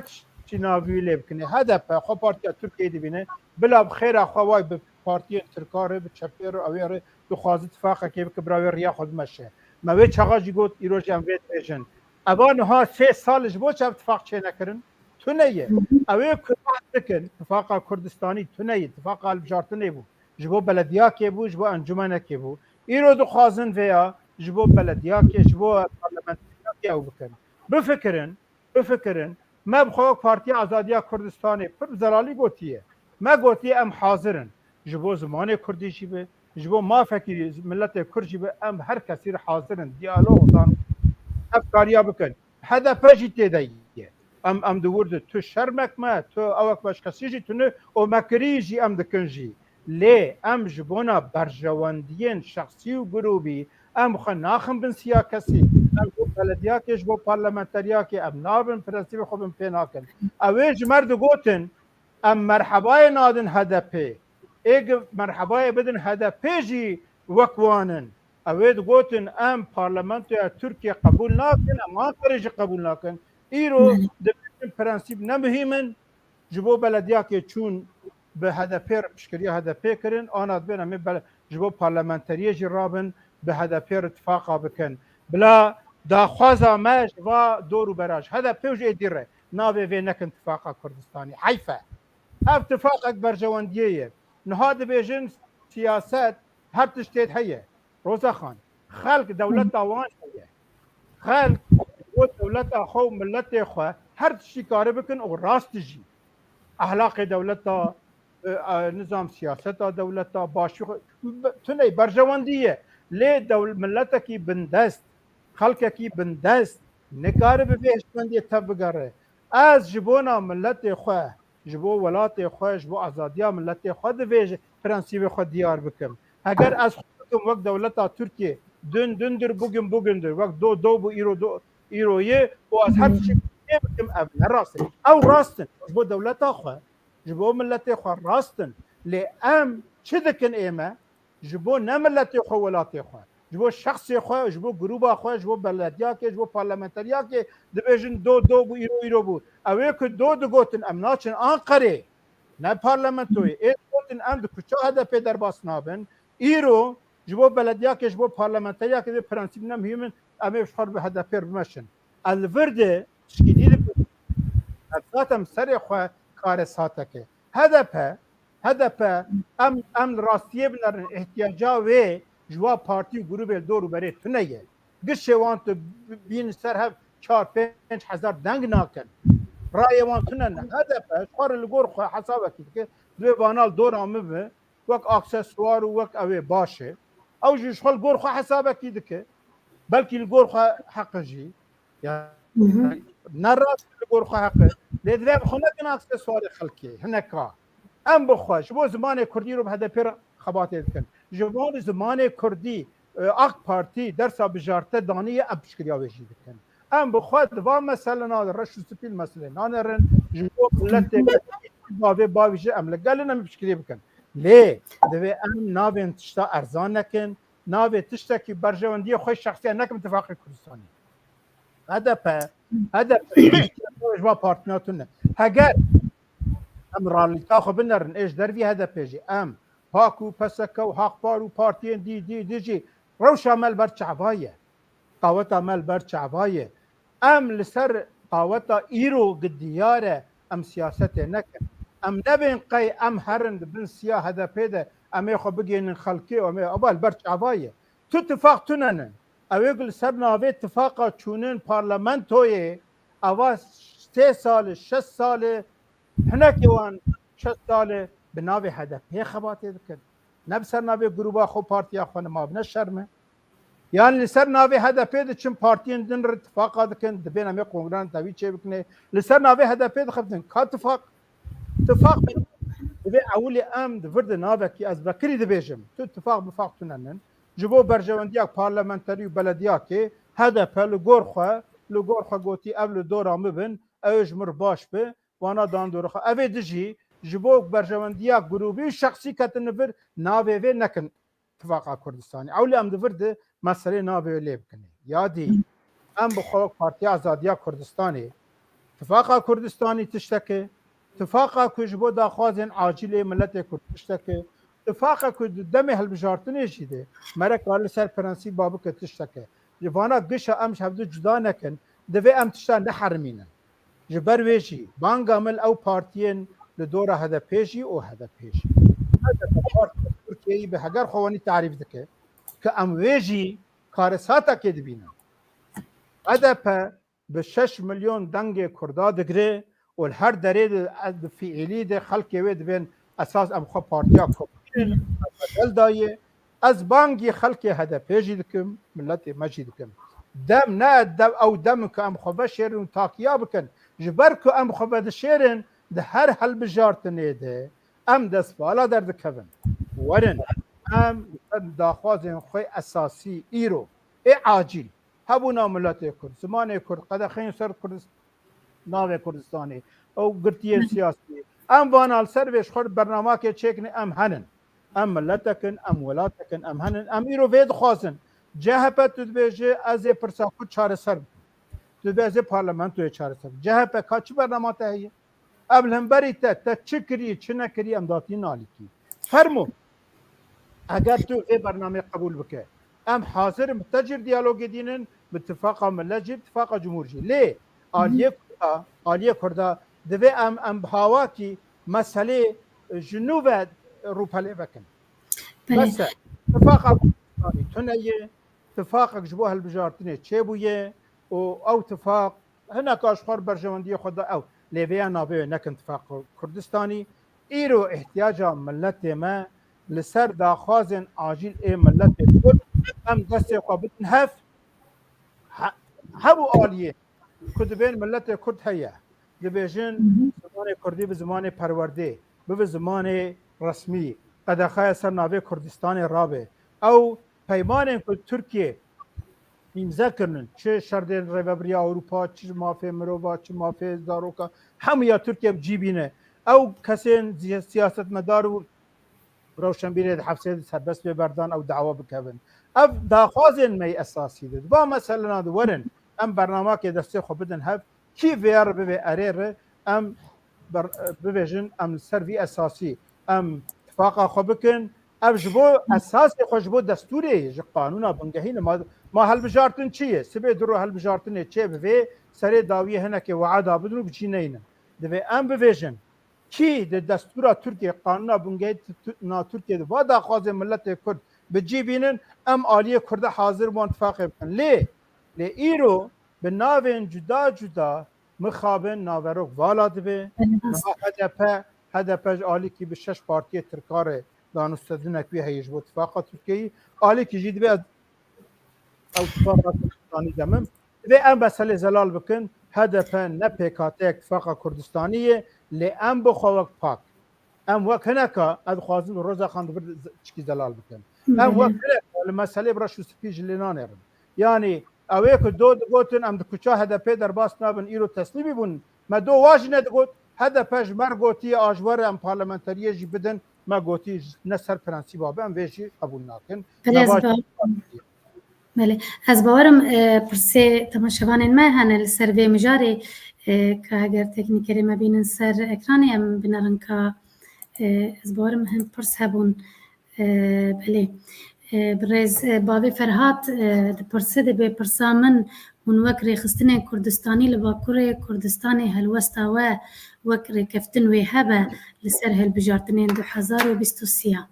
tiştî navî lê bikin. H D P xwe partiya Tirkiyeyê dibîne, bila bi xêra xwe way bi partiyên Tirka re, bi çepê re, ewê re dixwaze tifaqekê bike, bira wê riya xwe bimeşe. Me wê çaxa jî got, îro jî em vê dibêjin. Eva niha sê sal ji bo çi ev tifaq çênekirin? Tune ye. Ew ê ku behs dikin, tifaqa Kurdistanî tune ye, tifaqa hilbijartinê bû. Ji bo belediyakê bû, ji bo encûmenekê bû. Îro dixwazin vêya ji bo belediyakê, ji bo parlamenteriyakê ew bikin. Bifikirin, bifikirin, me bi xwe wek Partiya Azadiya Kurdistanê pir bi zelalî gotiye. Me gotiye em hazir in. Ji bo zimanê Kurdî jî be, ji bo mafekî miletê Kurd jî be, em her kesî re hazir in. Diyalog dan hevkariya bikin. H D P jî tê de ye. Em, em di wir de tu şermek me, tu ewek başkesî jî tune û me kirî jî em dikin jî. Lê em ji bona berjewendiyên şexsî û grûbî em xwe naxin bin siya kesî. Em ji bo belediyakê, ji bo parlamenteriyakê em nabin, prensîbê xwe bin pê nakin. Ew ê ji me re digotin, em merhebayê nadin H D P. Ê gi-, merhebayê bidin H D P jî wek wan in. Ew ê digotin, em parlamentoya Tirkiye qebûl nakin, em Ankarê jî qebûl nakin. Îro dibêjin prensîp ne muhîm in. Ji bo belediyakê çûn bi H D P re piştgiriya H D P kirin, ana dibên em ê bele-, ji bo parlamenteriyê jî rabin, bi H D P re tifaqa bikin. Bila daxwaza me ji va dor û bera ji H D P û ji êdî re navê vê nekin tifaqa Kurdistanî. Heyf e. Ev tifaqek berjewendiyê ye. Niha dibêjin siyaset her tiştê heye. Roza Xan, xelk dewleta wan heye. Xelk bo dewleta xwe û miletê xwe her tiştî kare bikin û rast jî. Ehlaqê dewleta, e, e, nizam siyaseta dewleta, başî xwe, be-, tuney berjewendî ye. Lê dewl-, miletekî bindest, xelkekî bindest nikare bi vê hişmendiyê tev bigere. Ez ji bona miletê xwe, ji bo welatê xwe, ji bo azadiya miletê xwe divê ji prensîbê xwe diyar bikim. Heger ez xwe bikim wek dewleta Tirkiyê, dün dündür, bugün bugündür, wek do do bû, îro do, îro ye û ez her tiştî bikim, ev ne rast e. Ew rast in. Ji bo dewleta xwe, ji bo miletê xwe rast in. Lê em çi dikin ê me? Ji bo ne miletê xwe, welatê xwe, ji bo şexsê xwe, ji bo grûba xwe, ji bo belediyakê, ji bo parlamenteriyakê dibêjin do do bû, îro îro bû. Ew ê ku do digotin, em naçin Anqerê. Ne parlamentoyê. Ê digotin em di kuça H D P derbas nabin. Îro ji bo belediyakê, ji bo parlamenteriyakê vê prensîp ne muhîm in. Em ê ji xwe re bi H D P re bimeşin. Ez li vir de tişkî dî dikim. Ev zaten serê xwe kare sateke. H D P, H D P, em, em li rastiyê binerin, ihtiyaca wê ji wa partî û grûbê li dor û berê tune ye. Gişê wan tu bi-, bîn ser hev çar pênc hezar deng nakin. Rayê wan tune ne. H D P ji xwe re li gor xwe hesabekî dike, divê vana li dora min bi, wek aksesuar û wek ew ê baş e. Ew jî ji xwe li gor xwe hesabekî dike. Belkî li gor xwe heq e jî. Ya, ne rast li gor xwe heq e. Lê divê bi xwe nekin aksesuarê xelkê. Hineka. Em bi xwe ji bo zimanê Kurdî ro bi H D P re xebatê dikin. Ji bo zimanê Kurdî, e, AK Partî dersa bijarte daniye, em piştgiriya wê jî dikin. Em bi xwe di van meselena de reş û spî li meselê nanerin. Ji bo miletê bavê bavî jî em li gel in, em piştgiriyê bikin. Lê divê em navên tişta erzan nekin, navê tiştekî berjewendiyê xwe şexsiya nekin tifaqê Kurdistanê. H D P, H D P ji van partina tune. Heger em realîta xwe binerin, ê ji dervî H D P jî em PAK û P S K û Haqpar û partiyên dî, dî, dî jî rewşa me li ber çava ye. Qaweta me li ber çava ye. Em li ser qaweta îro gi diyar e, em siyasetê nekin. Em nebên qey em herin di bin siya H D P de, em ê xwe bigênin xelkê û em ê, aba li ber çava ye. Tu tifaq tune ne. Ew ê li ser navê tifaqa çûnin parlamentoyê, Ava sê sal e, şeş sal e, hinekê wan şeş sal e bi navê H D P xebatê dikin. Ne bi ser navê grûba xwe, partiya xwe, ne ma bi ne şerm e. Yan li ser navê H D P diçin, partiyên din re tifaqa dikin, dibên em ê kongreyan tevî çê bikin. Li ser navê H D P dixebtin. Ka tifaq? Tifaq divê ewilî em di vir de navekî, ez vekirî dibêjim. Tu tifaq bifaq tune nin. Ji bo berjewendiya parlamenterî û belediyakê H D P li gor xwe, li gor xwe gotî ev li dora min bin, ew ê ji min re baş bi, wana dan dora xwe. Ev ê dijî ji bo berjewendiya grûbî û şexsî ketin li vir, navê vê nekin. Tifaqa Kurdistanê. Ewlî em di vir de meselê navê lê bikin. Ya dî, em bi xwe wek Partiya Azadiya Kurdistanê, Tifaqa Kurdistanî tiştek e, tifaqa ku ji bo daxwazên acîlê miletê Kurd tiştek e, tifaqa ku di demê hilbijartinê jî de mere kar li ser prensîba bike tiştek e. Ji vana gişa em ji hevdu cuda nekin, divê em tişta neherimînin. Ji ber wê jî banga min ew partiyên li dora H D P jî û H D P jî. H D P partiya Tirkiyeyê bi heger xwewanî tarîf dike, ke em wê jî karesatekê dibînin. H D P bi şeş milyon dengê Kurda digire û li her derê de, di fiîlî de xelkê wê dibên esas em xwe partiya Kurd dibînin, em bedel daye. Ez bangî xelkê H D P jî dikim, miletê me jî dikim. Dem ne dev, ew dem in ku em xwe veşêrin û takiya bikin. Ji ber ku em xwe vedişêrin, di her hilbijartinê de em destvala derdikevin. Werin, em li ser daxwazên xwe esasî îro, ê acîl, hebûna miletê Kurd, zimanê Kurd, qedexeyên ser Kurdist-, navê Kurdistanê, ew girtiyên siyasî. Em vana li ser vê ji xwe bernamake çêkin, em henin. Em miletek in, em welatek in, em henin. Em îro vê dixwazin. C H P tu dibêje, ez ê pirsa Kurd çareser bikim. Tu dibê ez ê parlamentoyê çareser bikim. C H P ka çi bernama te heye? Ev li hemberî te, te çi kirî, çi nekirî, em datînin alîkî. Fermo. Eger tu vê bernameyê qebûl bike, em hazir in bi te jî diyalogê dînin, bi tifaqa millet jî, tifaqa cumhur jî. Lê aliyê Kurda, aliyê Kurda divê em, em bi hawakî meselê ji nû ve rûpelê vekin. Belê. Bes e. Tifaqa Kurdistanî tune ye, tifaqek ji bo hilbijartinê çêbûye û ew tifaq hineka ji xwe berjewendiyê xwe da ew. Lê vêya navê wê nekin tifaqa Kurdistanî. Îro ihtiyaca miletê me li ser daxwazên acîl ê miletê Kurd, em destê xwe bidin hev, he-, hev û aliyê ku dibên miletê Kurd heye. Dibêjin zimanê Kurdî bi zimanê perwerdê, bibe zimanê resmî, qedexeya ser navê Kurdistanê rabe. Ew peymanên ku Tirkiye îmze kirinin, çi şerdên rêvebiriya Ewropa, çi mafê mirova, çi mafê zaroka, hemûya Tirkiye bi cî bîne. Ew kesên ziya-, siyasetmedar û rewşenbîrê di hefsê de serbest bê berdan ew dawa bikevin. Ev daxwazên me yê esasî de. Di va meselena de werin, em bernamake destê xwe bidin hev, kî vêya re bivê erê re, em ber-, bibêjin, em li ser vî esasî, em tifaqa xwe bikin. Ev ji bo esasê xwe, ji bo destûrê, ji qanûna bingehî ne. Ma, ma hilbijartin çi ye? Sibê du roj hilbijartinê çê bivê, serê dawiyê hinekê weada bidin û bi cî neynin. Divê em bivêjin, kî di destûra Tirkiyê, qanûna bingehî tu-, tu-, na Tirkiyê de va daxwazê miletê Kurd bi cî bînin, em aliyê Kurda hazir wan tifaqê bikin. Lê, lê îro bi navên cuda cuda mixabin naverok vala dibe. Belê, rast. Niha H D P, H D P ji alîkî bi şeş partiyê Tirka re danûstedinek wî heye ji bo tifaqa Tirkiyeyî. Alîkî jî dibe ez ew tifaqa Kurdistanî demim. Divê em meselê zelal bikin. H D P ne pêkhateyek tifaqa Kurdistanî ye, lê em bi xwe wek pak. Em wek hineka, ez dixwazim Roza Xan di vir çikî zelal bikim. Em Belê. wek hineka li meselê bi reş û spî ji lê nanêrin. Yanî ew ê ku do digotin, em di kuça H D P derbas nabin, îro teslîmî bûn. Me do wa jî nedigot. H D P ji me re gotiye, a ji we re em parlamenteriyê jî bidin. Me gotî ne ser prensîba be, em vê jî qebûl nakin. Belê, ez Neva ba-, Belê. Ez bawerim, e, pirsê temaşevanên me hene li ser vê mijarê, e, ka heger teknîkerê me bînin ser ekranê em binerin ka, e, ez bawerim hin pirs hebûn. E, belê. E, birêz, e, Bavê Ferhat, e, dipirse, dibê pirsa min, hûn wek rêxistinên Kurdistanî li Bakurê Kurdistanê helwesta we wek rêkeftin wê hebe li ser hilbijartinên du hezar û bîst û sê ya?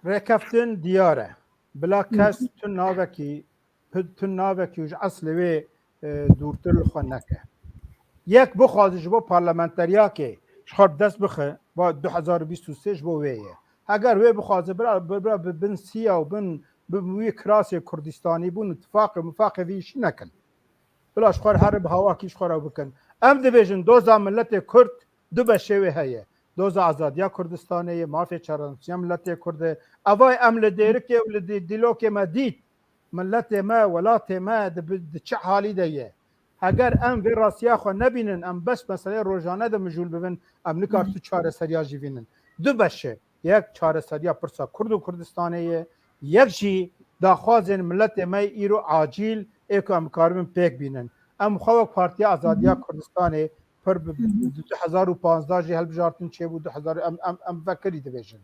Rêkeftin diyar e. Bila Hı hı. kes tu navekî, tu navekî û ji eslê wê e, dûrtir li xwe neke. Yek bixwaze ji bo parlamenteriyakê ji xwe bi dest bixe, va du hezar û bîst û sê ji bo wê ye. Heger wê bixwaze bira, bira bi bin siya û bin, bi wî kirasê Kurdistanî bûn û tifaqê mifaqê vî işî nekin. Bila ji xwe re here bi hawakî ji xwe re bikin. Em dibêjin doza miletê Kurd du beşê wê heye. Doza azadiya Kurdistanê ye, mafê çarenûsiya miletê Kurd e. Evay em li Dêrikê û li Dî-, Dîlokê me dît. Miletê me, welatê me di bi-, di çi halî de ye? Heger em vê rastiya xwe nebînin, em bes meseleyê rojane de mijûl bibin, em nikar tu çareseriya jî bînin. Du beşe, yek çareseriya pirsa Kurd û Kurdistanê ye, yek jî daxwazên miletê me îro acîl ê ku em karibin pêk bînin. Em xwe wek Partiya Azadiya Kurdistanê pir bi, bi, bi du hezar û panzdeh jî hilbijartin çêbû, du hezar em, em, em vekirî dibêjin.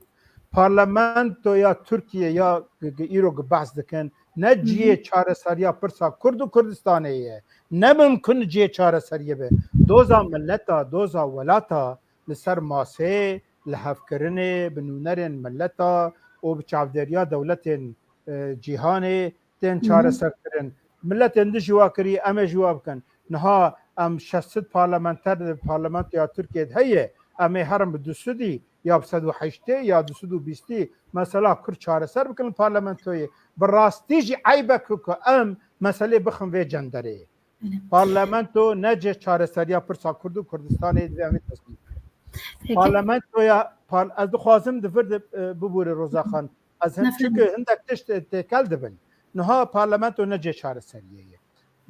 Parlamentoya Tirkiye ya g-, g-, îro gi behs dikin, ne cihê çareseriya pirsa Kurd û Kurdistanê ye. Ne mimkun cihê çareseriyê be. Doza mileta, doza welata li ser masê, li hevkirinê, bi nûnerên mileta û bi çavdêriya dewletên, e, cîhanê tên çareserkirin. Miletên din jî wa kirî, em ê jî wa bikin. Niha em şeş sed parlamenter di parlamentoya Tirkiyê de heye, em ê herin bi du sedî ya bi sed û heştê ya du sed û bîstî mesela Kurd çareser bikin li parlamentoyê. Bi rastî jî eyb e ku, ku em meselê bixin vê cendereyê. Parlamento ne cih çareseriya pirsa Kurd û Kurdistanê divê em ê teslim bikin. Parlamentoya, par-, ez dixwazim di vir de, e, bibûre Roza Xan. Ez hin-, çünkü hindek tişt têkel dibin. Niha parlamento ne cih çareseriyê ye.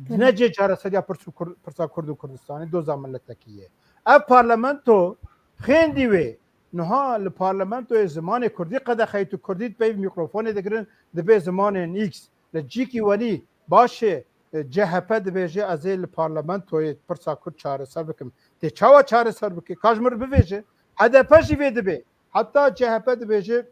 Ne cih çareseriya pirs û Kur-, pirsa Kurd û Kurdistanê, doza miletekî ye. Ev parlamento xêndî wê. Niha li parlamentoyê zimanê Kurdî qedexeyî, tu Kurdî di peyv mîkrofonê digirin, dibê zimanên X. Li cîkî wenî baş e, e, C H P dibêje ez ê li parlamentoyê pirsa Kurd çareser bikim. Tê çawa çareser bike? Ka ji min re bivêje. H D P jî vê dibê. Heta C H P dibêje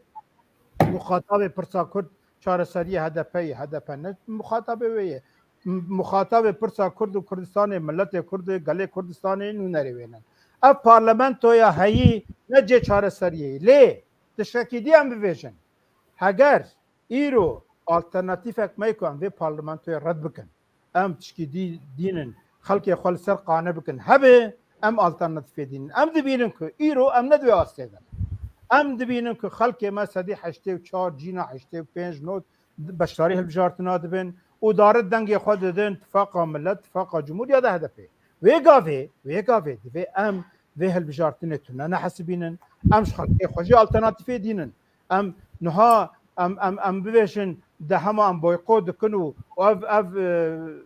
muxatabê pirsa Kurd çareseriyê H D P ye. H D P ne muxatabê wê ye. M-, muxatabê pirsa Kurd û Kurdistanê, miletê Kurd ê, gelê Kurdistanê nûnerê wê ne. Ev parlamentoya heyî ne cê çareseriyê ye. Lê tiştekî dî em bivêjin. Heger îro alternatîfek me ku em vê parlamentoyê red bikin, em tişkî dî-, dînin, xelkê xwe li ser qane bikin, hebe em alternatîfê dînin. Em dibînin ku îro em ne di wê astê de ne. Em dibînin ku xelkê me sedî heştê û çar, cîna heştê û pênc not beşdarî hilbijartina dibin û darit dengê xwe didin tifaqa milet, tifaqa cumhur ya da H D P. Wê gavê, wê gavê divê em vê hilbijartinê tune nehesibînin. Em ji xelkê xwe jî alternatîfê dînin. Em niha em, em, em bibêjin de hema em boykot dikin û, û ev, ev, e,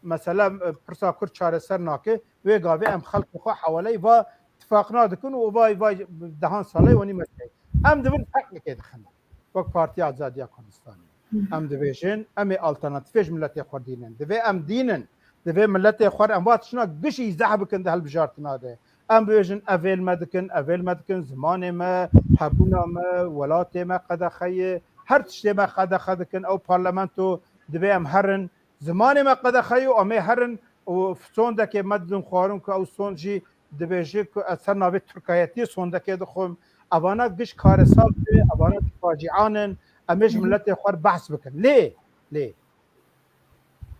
mesele, e, pirsa Kurd çareser nake, wê gavê em xelkê xwe hewaleyî va tifaqna dikin û vay, vay dehan salê wenî meseleyê. Em di vir feqekê dixin. Wek Partiya Azadiya Kurdistanê. Em dibêjin, em ê alternatîfê ji miletê xwe dînin. Divê em dînin. Divê miletê xwe re em va tiştna giş îzah bikin di hilbijartina de. Em bibêjin, evêl me dikin, evêl me dikin, zimanê me, hebûna me, welatê me qedexe ye. Her tiştê me qedexe dikin. Ew parlamento divê em herin. Zimanê me qedexe ye û em ê herin û sondekê me didin xwarin ku ew sond jî dibêje ku ez ser navê Tirkayetiyê sondekê dixwim. Evana giş karesat be, evana facian in. Em ê ji miletê xwe re behs bikin. Lê, lê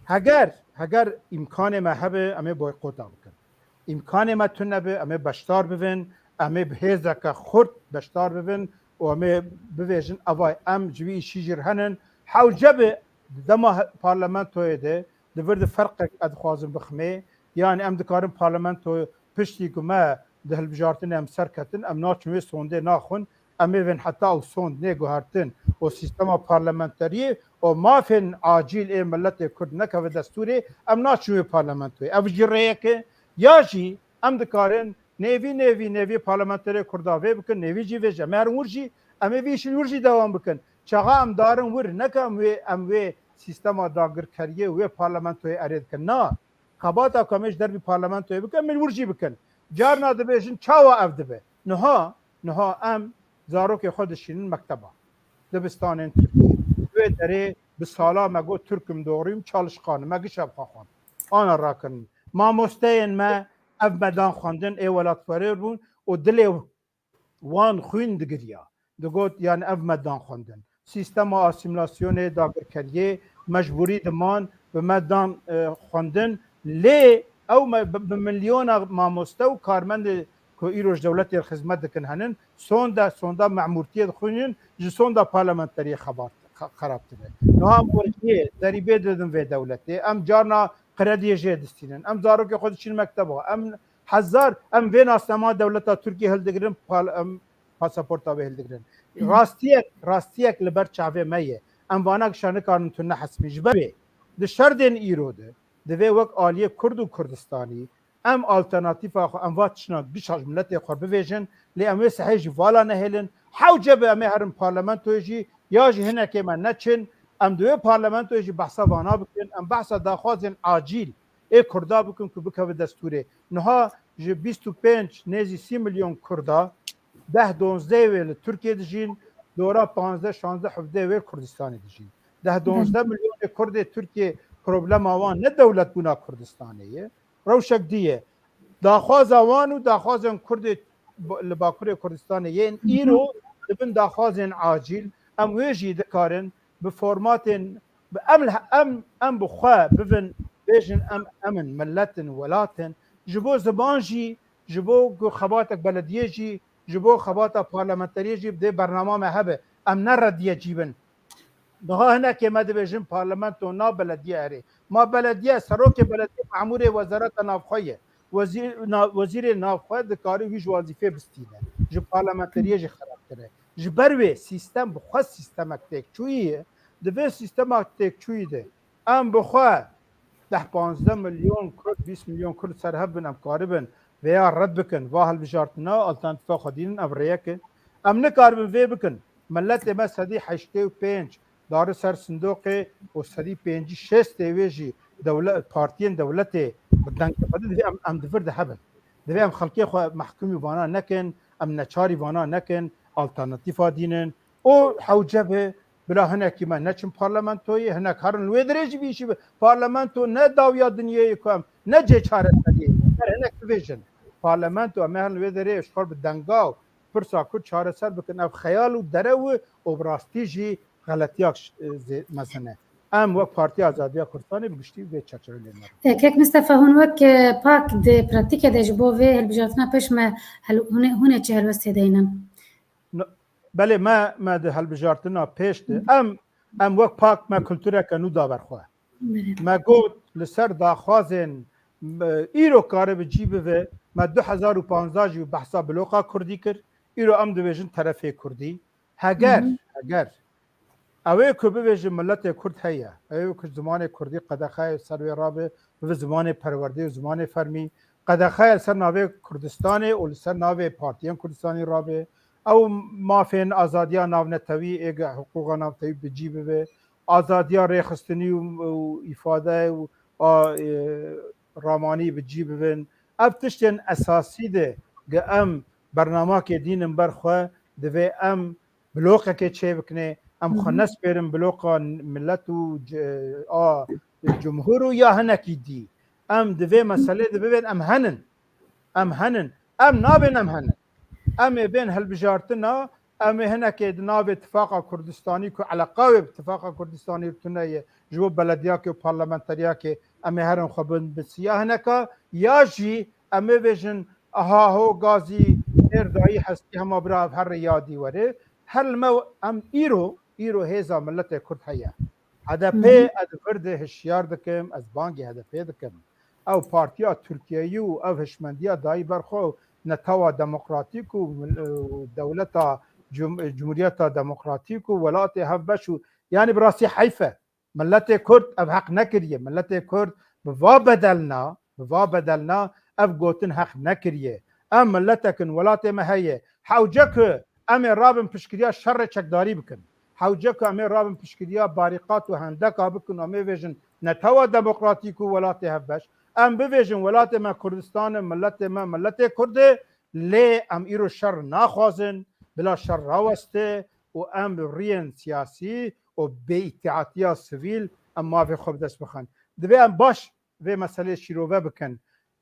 heger, heger îmkanê me hebe, em ê boykota bikin. Îmkanê me tune be, em ê beşdar bibin, em ê bi hêzeke xurt beşdar bibin û em ê bivêjin, evay em ji vî îşî jî re henin. Hewce be dema he-, parlamentoyê de, di vir de ferqek ez dixwazim biximê. Yanî em dikarin parlamento piştî ku me di hilbijartinê em serketin, em naçin wê sondê naxwin, em ê bên heta ew sond nê guhertin û sîstema parlamenteriyê û mafên acîl ê miletê Kurd nekeve destûrê, em naçin wê parlamentoyê. Ev jî rêyek e. Ya jî em dikarin nêvî, nêvî, nêvî parlamenterê Kurda vê bikin, nêvî jî vê jî. Em ê herin wir jî, em ê vî îşin wir jî dewam bikin. Çaxa em darin wir, neke em wê, em wê sîstema dagirkeriyê û wê parlamentoyê erê dikin. Na, xebata ku em ê ji dervî parlamentoyê bikin, em ê wir jî bikin. Carna dibêjin, çawa ev dibe? Niha, niha em zarokê xwe dişînin mekteba. Dibistanên Tirkî. Wê derê bi sala me got, Türk'üm, doğruyum, çalışkanım. Me giş ev xwe xwend. Ana rakirin. Mamosteyên me ev me dan xwendin, ê welatparêz bûn û dilê wan xwîn digiriya. Digot, yani ev me dan xwendin. Sîstema asîmîlasyonê, dagirkeriyê mecbûrî diman, bi me dan, e, xwendin. Lê ew me, bi, bi milyona mamoste û karmendê ku îro ji dewletê re xizmet dikin henin, sonda, sonda memûrtiyê dixwînin, ji sonda parlamenteriyê xebar, xe-, xerabtir e. Niha em werciyê, derîbê didin vê dewletê. Em carna qrediyê jê distînin. Em zarokê xwe diçîn mekteba. Em hezar, em vê nasnama dewleta Tirkiyê hildigirin, pal-, em pasaporta wê hildigirin. Rastiyek, rastiyek li ber çavê me ye. Em vana gişa nikarin tu nehesibîn. Ji ber wê di şerdên îro de divê wek aliyê Kurd û Kurdistanî em alternatîfa xwe, em va tiştna gişa ji miletê xwe bivêjin, lê em wê sehê jî vala nehêlin. Hewce be em ê herin parlamentoyê jî, ya jî hinekê me neçin, em di wê parlamentoyê jî behsa vana bikin, em behsa daxwazên acîl ê Kurda bikin ku bikeve destûrê. Niha ji bîst û pênc nêzî sî milyon Kurda, deh donzdeh wê li Tirkiyê dijîn, dora panzdeh, şanzdeh, hevdeh wê Kurdistanê dijîn. Deh donzdeh milyonê Kurdê Tirkiyê problema wan ne dewletbûna Kurdistanê ye. Rewşek dî ye. Daxwaza wan û daxwazên Kurdê li Bakurê Kurdistanê yên îro dibin daxwazên acîl. Em wê jî dikarin bi formatên, bi em, em, em bi xwe bibin, bêjin em, em in, milet in, welat in. Ji bo ziman jî, ji bo ku xebatek belediyê jî, ji bo xebata parlamenteriyê jî bi dê bernama me hebe. Em ne rediyecî bin. Niha hinekê me dibêjin parlamento na belediye erê. Ma belediye, serokê belediye memûrê wezareta navxwe ye. Wezîr-, na-, wezîrê navxwe dikare wî ji wezîfê bistîne. Ji parlamenteriyê jî xerabtir e. Ji ber wê sîstem bi xwe sîstemek têkçûyî ye. Di vê sîstema têkçûyî de em bi xwe deh panzdeh milyon Kurd, bîst milyon Kurd ser hev bin, em karibin vêya red bikin. Va hilbijartina alternatîfa xwe dînin, ev rêyek e. Em nikaribin vê bikin. Miletê me sedî heştê û pênc dari ser sindoqê û sedî pêncî şêstê wê jî dewle-, partiyên dewletê bi dengê xwe de divê em, em di vir de hebin. Divê em xelkê xwe mehkumî vana nekin, em neçarî vana nekin, alternatîfa dînin. Û hewce be bila hinekî me neçin parlamentoyê, hinek herin li wê dirê jî bîşî bi. Parlamento ne dawiya dinyê ye ku em ne cê çareseriyê ye. Her hinek bivêjin. Parlamento em ê herin li wê derê ji xwe bi denga û pirsa Kurd çareser bikin. Ev xeyal û derew e û bi rastî jî xeletiyak ş-, zê-, mezin e. Em wek Partiya Azadiya Kurdistanê bi giştî vê çerçeveyê lê nerin. E, Kek Mistefa, hûn wek, e, pak di pratîkê de ji bo vê hilbijartina pêş me hel-, hûn ê, hûn ê çi helwestê deynin? No, belê me, me di hilbijartina pêş de. Em, em wek pak me kultureke nû da ber xwe. Belê. Me got li ser daxwazên, e, îro kare bi cî bive, me du hezar û panzdeh jî behsa bloka kurdî kir. Îro em dibêjin terefê kurdî. Heger, Hı hı. heger ew ê ku bibêjin miletê Kurd heye, ew ê ku zimanê Kurdî qedexe ye ser wê rabe, bibe zimanê perwerdê û zimanê fermî, qedexe ye li ser navê Kurdistanê û li ser navê partiyên Kurdistanî rabe, ew mafên azadiya navnetewî, ê ge hiqûqa navnetewî bi cî bibe, azadiya rêxistinî û, û îfade û a, e, ramanî bi cî bibin. Ev tiştên esasî de ge em bernamakê dînin ber xwe, divê em bloqekê çêbikinê, em xwe Hı hı. nespêrin bloqa milet û c-, a cumhur û ya hinekî dî. Em di vê meselê de bibên em henin. Em henin. Em nabên em henin. Em ê bên hilbijartina, em ê hinekê di navê Tifaqa Kurdistanî ku eleqa wê bi Tifaqa Kurdistanî tune ye, ji bo belediyakê û parlamenteriyakê em ê herin xwe bin bi siya hineka, ya jî em ê bêjin, aha ho gazî, êr dayî hestî hema bira ev her rê yadî were. Her li me em îro, îro hêza miletê Kurd heye. H D P, Hı hı. ez vir de hişyar dikim, ez bangê H D P dikim. Ew partiya Tirkiyeyî û ev hişmendiya dayî ber xwe û netewa demokratîk û mil-, û dewleta cum-, cumhuriyeta demokratîk û welatê hevbeş û, yanî bi rastî heyf e. Miletê Kurd ev heq nekiriye. Miletê Kurd bi va bedelna, bi va bedelna ev gotin heq nekiriye. Em miletek in, welatê me heye. Hewce ku em ê rabin piştgiriya şerê çekdarî bikin. Hewce ku em ê rabin piştgiriya barîqat û hendeka bikin û em ê vêjin netewa demokratîk û welatê hevbeş. Em bivêjin welatê me Kurdistan e, miletê me miletê Kurd e, lê em îro şer naxwazin, bila şer raweste û em bi riyên siyasî û bêîtîatiya sivîl em mafê xwe bi dest bixin. Divê em baş vê meselê şîrove bikin.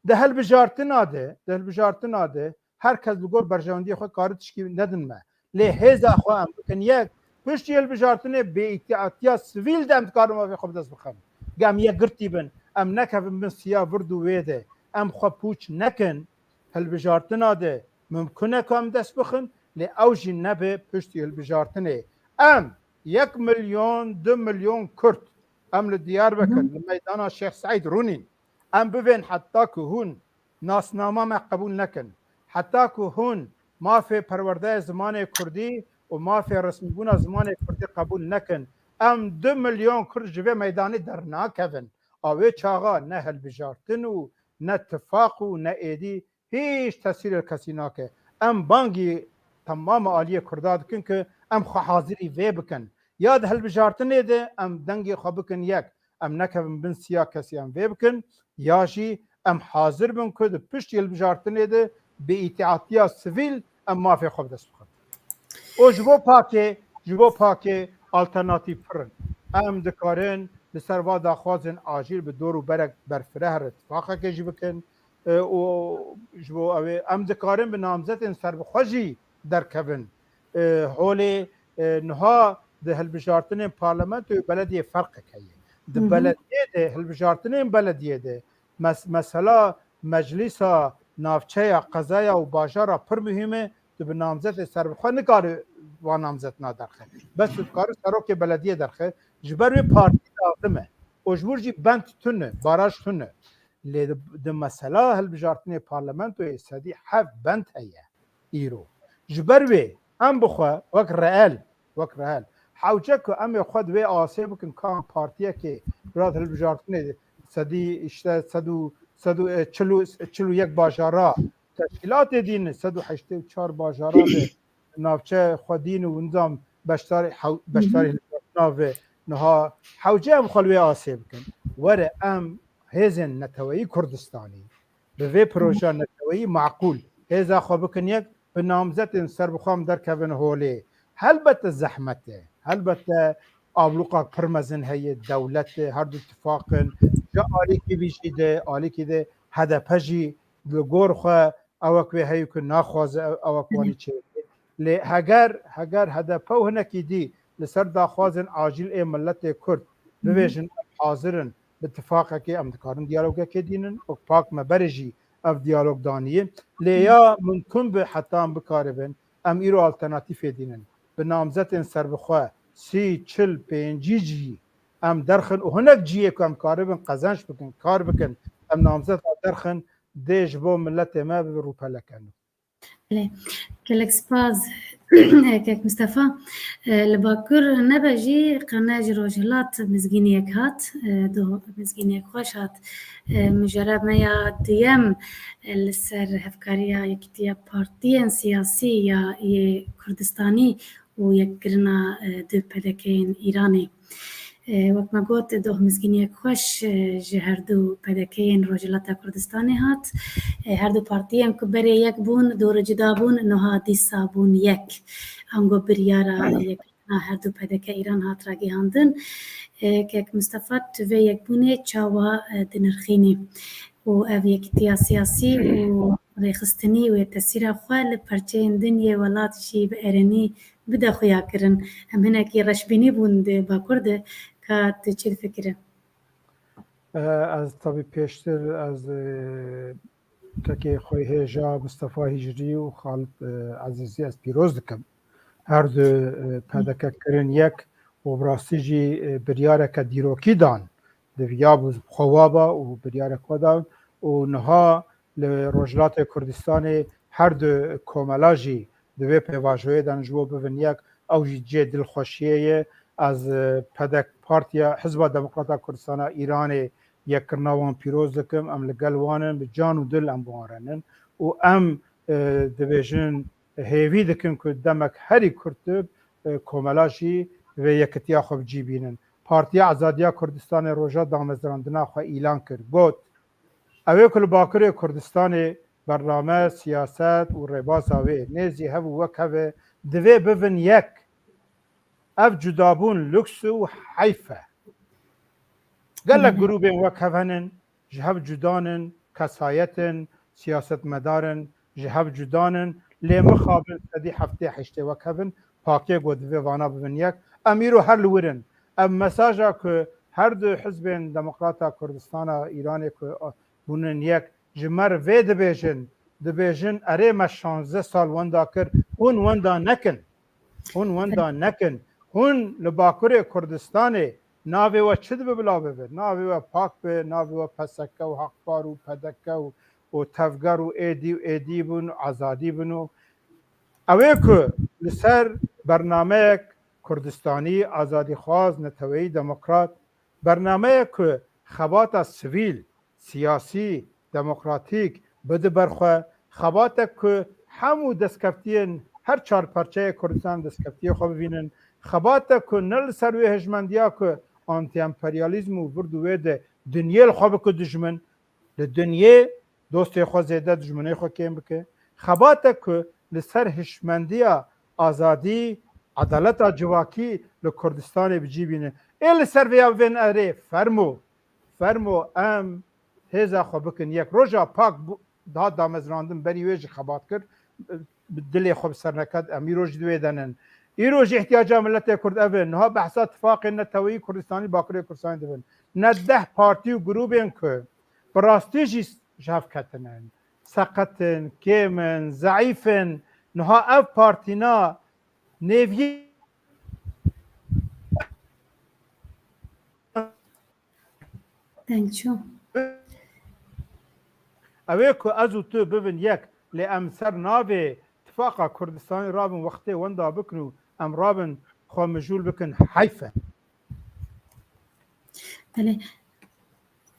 Di hilbijartina de, di hilbijartina de her kes li gor berjewendiyê xwe kari tişkî nedin me. Lê hêza xwe em bikin yek, Piştî hilbijartinê bêîtîatiya sivîl de em dikarin mafê xwe bi dest bixin. Ge em yekgirtî bin, em nekevin bin siya vird û wê de, em xwe pûç nekin, hilbijartina de mimkun e ku em dest bixin, lê ew jî nebe piştî hilbijartinê. Em yek milyon, du milyon Kurd, em li Diyarbekir, li meydana Şêx Seîd rûnîn. Em bivên heta ku hûn nasnama me qebûl nekin, heta ku hûn mafê perwerdeyê zimanê kurdî û mafê resmîbûna zimanê kurdî qebûl nekin, em du milyon Kurd ji vê meydanê dernakevin. A wê çaxa ne hilbijartin û ne tifaq û ne êdî hîç tesîrê li kesî nake. Em bangî temama aliyê Kurda dikin ku em xwe hazirî vê bikin. Ya di hilbijartinê de em dengê xwe bikin yek. Em nekevin bin siya kesî em vê bikin. Ya jî em hazir bin ku di piştî hilbijartinê de bi îtîatiya sivîl em mafê xwe bi dest bixin. Û ji bo pakê, ji bo pakê alternatîf pir in. Em dikarin li ser va daxwazên acîl bi dor û berek berfireh re tifaqekê jî bikin. E, û ji bo ew ê, em dikarin bi namzetên serbixwe jî derkevin. E, holê, e, niha di hilbijartinên parlamentoyê belediyê ferqek heye. Di Hı hı. belediyê de, hilbijartinên belediyê de mes-, mesela meclîsa navçeya, qezaya û bajara pir muhîm e. Tu bi namzetê serbixwe nikare van namzetina derxe. Bes tu dikare serokê belediyê derxe. Ji ber wê partî lazim e. Û ji wir jî bend tune, baraj tune. Lê di, di mesela hilbijartinê parlamentoyê sedî heft bend heye îro. Ji ber wê em bi xwe wek reel, wek reel, hewce ku em ê xwe di vê asê bikin ka em partiyekê, bira di hilbijartinê sedî, işte, sed û, sed û, e, çil û, çil û yek bajara teşkîlatê dîn, sed û heştê û çar bajara de navçe xwedîn û nizam beşdarî hew-, beşdarî Hı hı. hilbijartina ve niha hewce em xwe li wê asê bikin. Were em hêzên neteweyî Kurdistanî bi vê projeya neteweyî maqûl hêza xwe bikin yek, bi namzetên serbixwe em derkevin holê. Helbete zehmet e. Helbete abluqak pir mezin heye, dewlet e, her du tifaq in. Ji alîkî vî jî de, alîkî de H D P jî li gor xwe ewek wê heye ku naxwaze ew, ewek wanî çêbike. Lê heger, heger H D P û hinekî dî li ser daxwazên acîl ê miletê Kurd bibêjin, em hazir in, bi tifaqekê em dikarin diyalogekê dînin. Wek pak me berê jî ev diyalog daniye. Lê ya mimkun be heta em bikaribin, em îro alternatîfê dînin. Bi namzetên serbixwe sî, çil, pêncî cihî em derxin û hinek cihê ku em karibin qezenç bikin, kar bikin, em namzeta derxin, dê ji bo miletê me bibe rûpeleke nû. Belê. Gelek spas, kek Mistefa. E, li Bakur nebe jî qene ji Rojhilat mizgîniyek hat, e, do mizgîniyek xweş hat. E, mijara me ya duyem, e, li ser hevkariya Yekîtiya Partiyên Siyasî ya yê Kurdistanî û yekgirina, e, du P D K'yên Îranê. E, wek me got, doh mizgîniyek xweş, e, ji her du P D K'yên Rojhilata Kurdistanê hat. E, her du partiyên ku berê yek bûn, dûr û cuda bûn, niha dîsa bûn yek. Ango biryara Belê. yekgirina her du P D K Îran hat ragihandin. E, kek Mistefa, tu vê yekbûnê çawa, e, dinirxînî? Û ev yekîtiya siyasî û rêxistinî wê tesîra xwe li perçeyên din yê welat jî bi erênî bide xuyakirin. Em hinekî reşbînî bûn di Bakur de, ka tu çi difikire? E, ez tabî pêştir ez, e, kekê xwe hêja Mistefa Hicrî û Xalid, e, Ezîzî ez pîroz dikim. Her du, e, P D K kirin yek û bi rastî jî, e, biryareke dîrokî dan. Di viya bû xwe wa ba û biryarek xwe dan û niha li Rojhilatê Kurdistanê her du komela jî di vê pêvajoyê de ne ji bo bibin yek, ew jî cihê dilxweşiyê ye. Ez, e, P D K, Partiya Hizba Demokrata Kurdistana Îranê yekkirina wan pîroz dikim. Em li gel wan in, bi can û dil em bi wan re nin û em, e, dibêjin, hêvî dikin ku demek herî kurt, e, komela jî divê yekitiya xwe bi cî bînin. Partiya Azadiya Kurdistanê roja damezrandina xwe îlan kir. Got, ew ê ku li Bakurê Kurdistanê bername, siyaset û rêbasa wê nêzî hev û wek hev e, divê bibin yek. Ev cudabûn luks û heyf e. Gelek Hı hı. grûbên wek hev henin, ji hev cuda nin, kesayet in, siyasetmedar in, ji hev cuda nin, lê mixabin sedî heftê heştê wek hev in, pakê ku divê vana bibin yek. Em îro her li wir in. Ev mesaja ku her du hizbên Demokrata Kurdistana Îranê ku bûnin yek, ji me re vê dibêjin, dibêjin, erê, me şanzdeh sal wenda kir, hûn wenda nekin. Hûn wenda nekin. Hûn li Bakurê Kurdistanê navê we çi dibe bila bibe? Navê we pak be, navê we P S K û Hakpar û P D K û, û Tevger û êdî û êdî bin û Azadî bin û ew ê ku li ser bernameyek Kurdistanî, azadîxwaz, neteweyî, demokrat, bernameyek ku xebata sivîl, siyasî, demokratîk bide ber xwe, xebatek ku hemû destkeftiyên her çar parçeyê Kurdistan destkeftiyê xwe bibînin, xebatek ku ne li ser wê hejmendiya ku antîemperyalîzm û vir û wê de dinyê li xwe bike dijmin, li dinyê dostê xwe zêde dijminê xwe kêm bike, xebatek ku li ser hişmendiya azadî, edaleta civakî li Kurdistanê bi cî bîne. Ê li ser vêya bivên erê, fermo, fermo em hêza xwe bikin yek. Roja pak bû, dihat damezrandin, berî wê jî xebat kir, bi dilê xwe bi ser neket, em îro jî di wê de nin. Îro jî ihtiyaca miletê Kurd ev e. Niha behsa tifaqên neteweyî Kurdistanî, Bakurê Kurdistanê dibin. Ne deh partî û grûbên ku bi rastî jî ji hev ketine, seqet in, kêm in, zeîf in. Niha ev partîna nêviyê Deng çû. Ew ê ku ez û tu bibin yek, lê em ser navê Tifaqa Kurdistanê rabin wextê wenda bikin û em rabin xwe mijûl bikin, heyf e. Belê.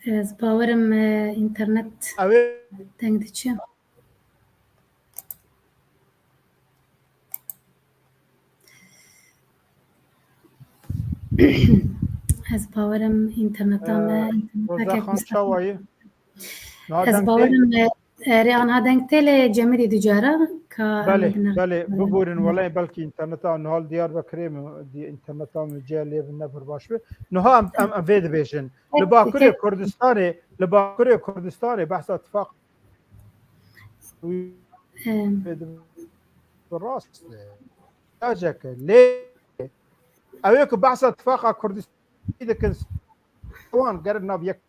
Ez bawerim, e, înternet Ew ê deng diçe. Ez bawerim înterneta me, Ee, înterneta Roza kek Xan Mustafa. Çawa ye? Niha Ez deng tê? Bawerim, e, e, rê anha deng tê lê Cemidî du cara ka Belê, em bine- belê, biborin, welay belkî înterneta niha li Diyarbekirê mi, di-, înterneta min cihê lê ne pir baş be. Niha em, em, em vê dibêjin. Li Peki, Bakurê peki. Kurdistanê, li Bakurê Kurdistanê behsa tifaq Em. Rast e. Caceke lê ew ê ku behsa tifaqa Kurdistanî dikin, wan gerin nav yek.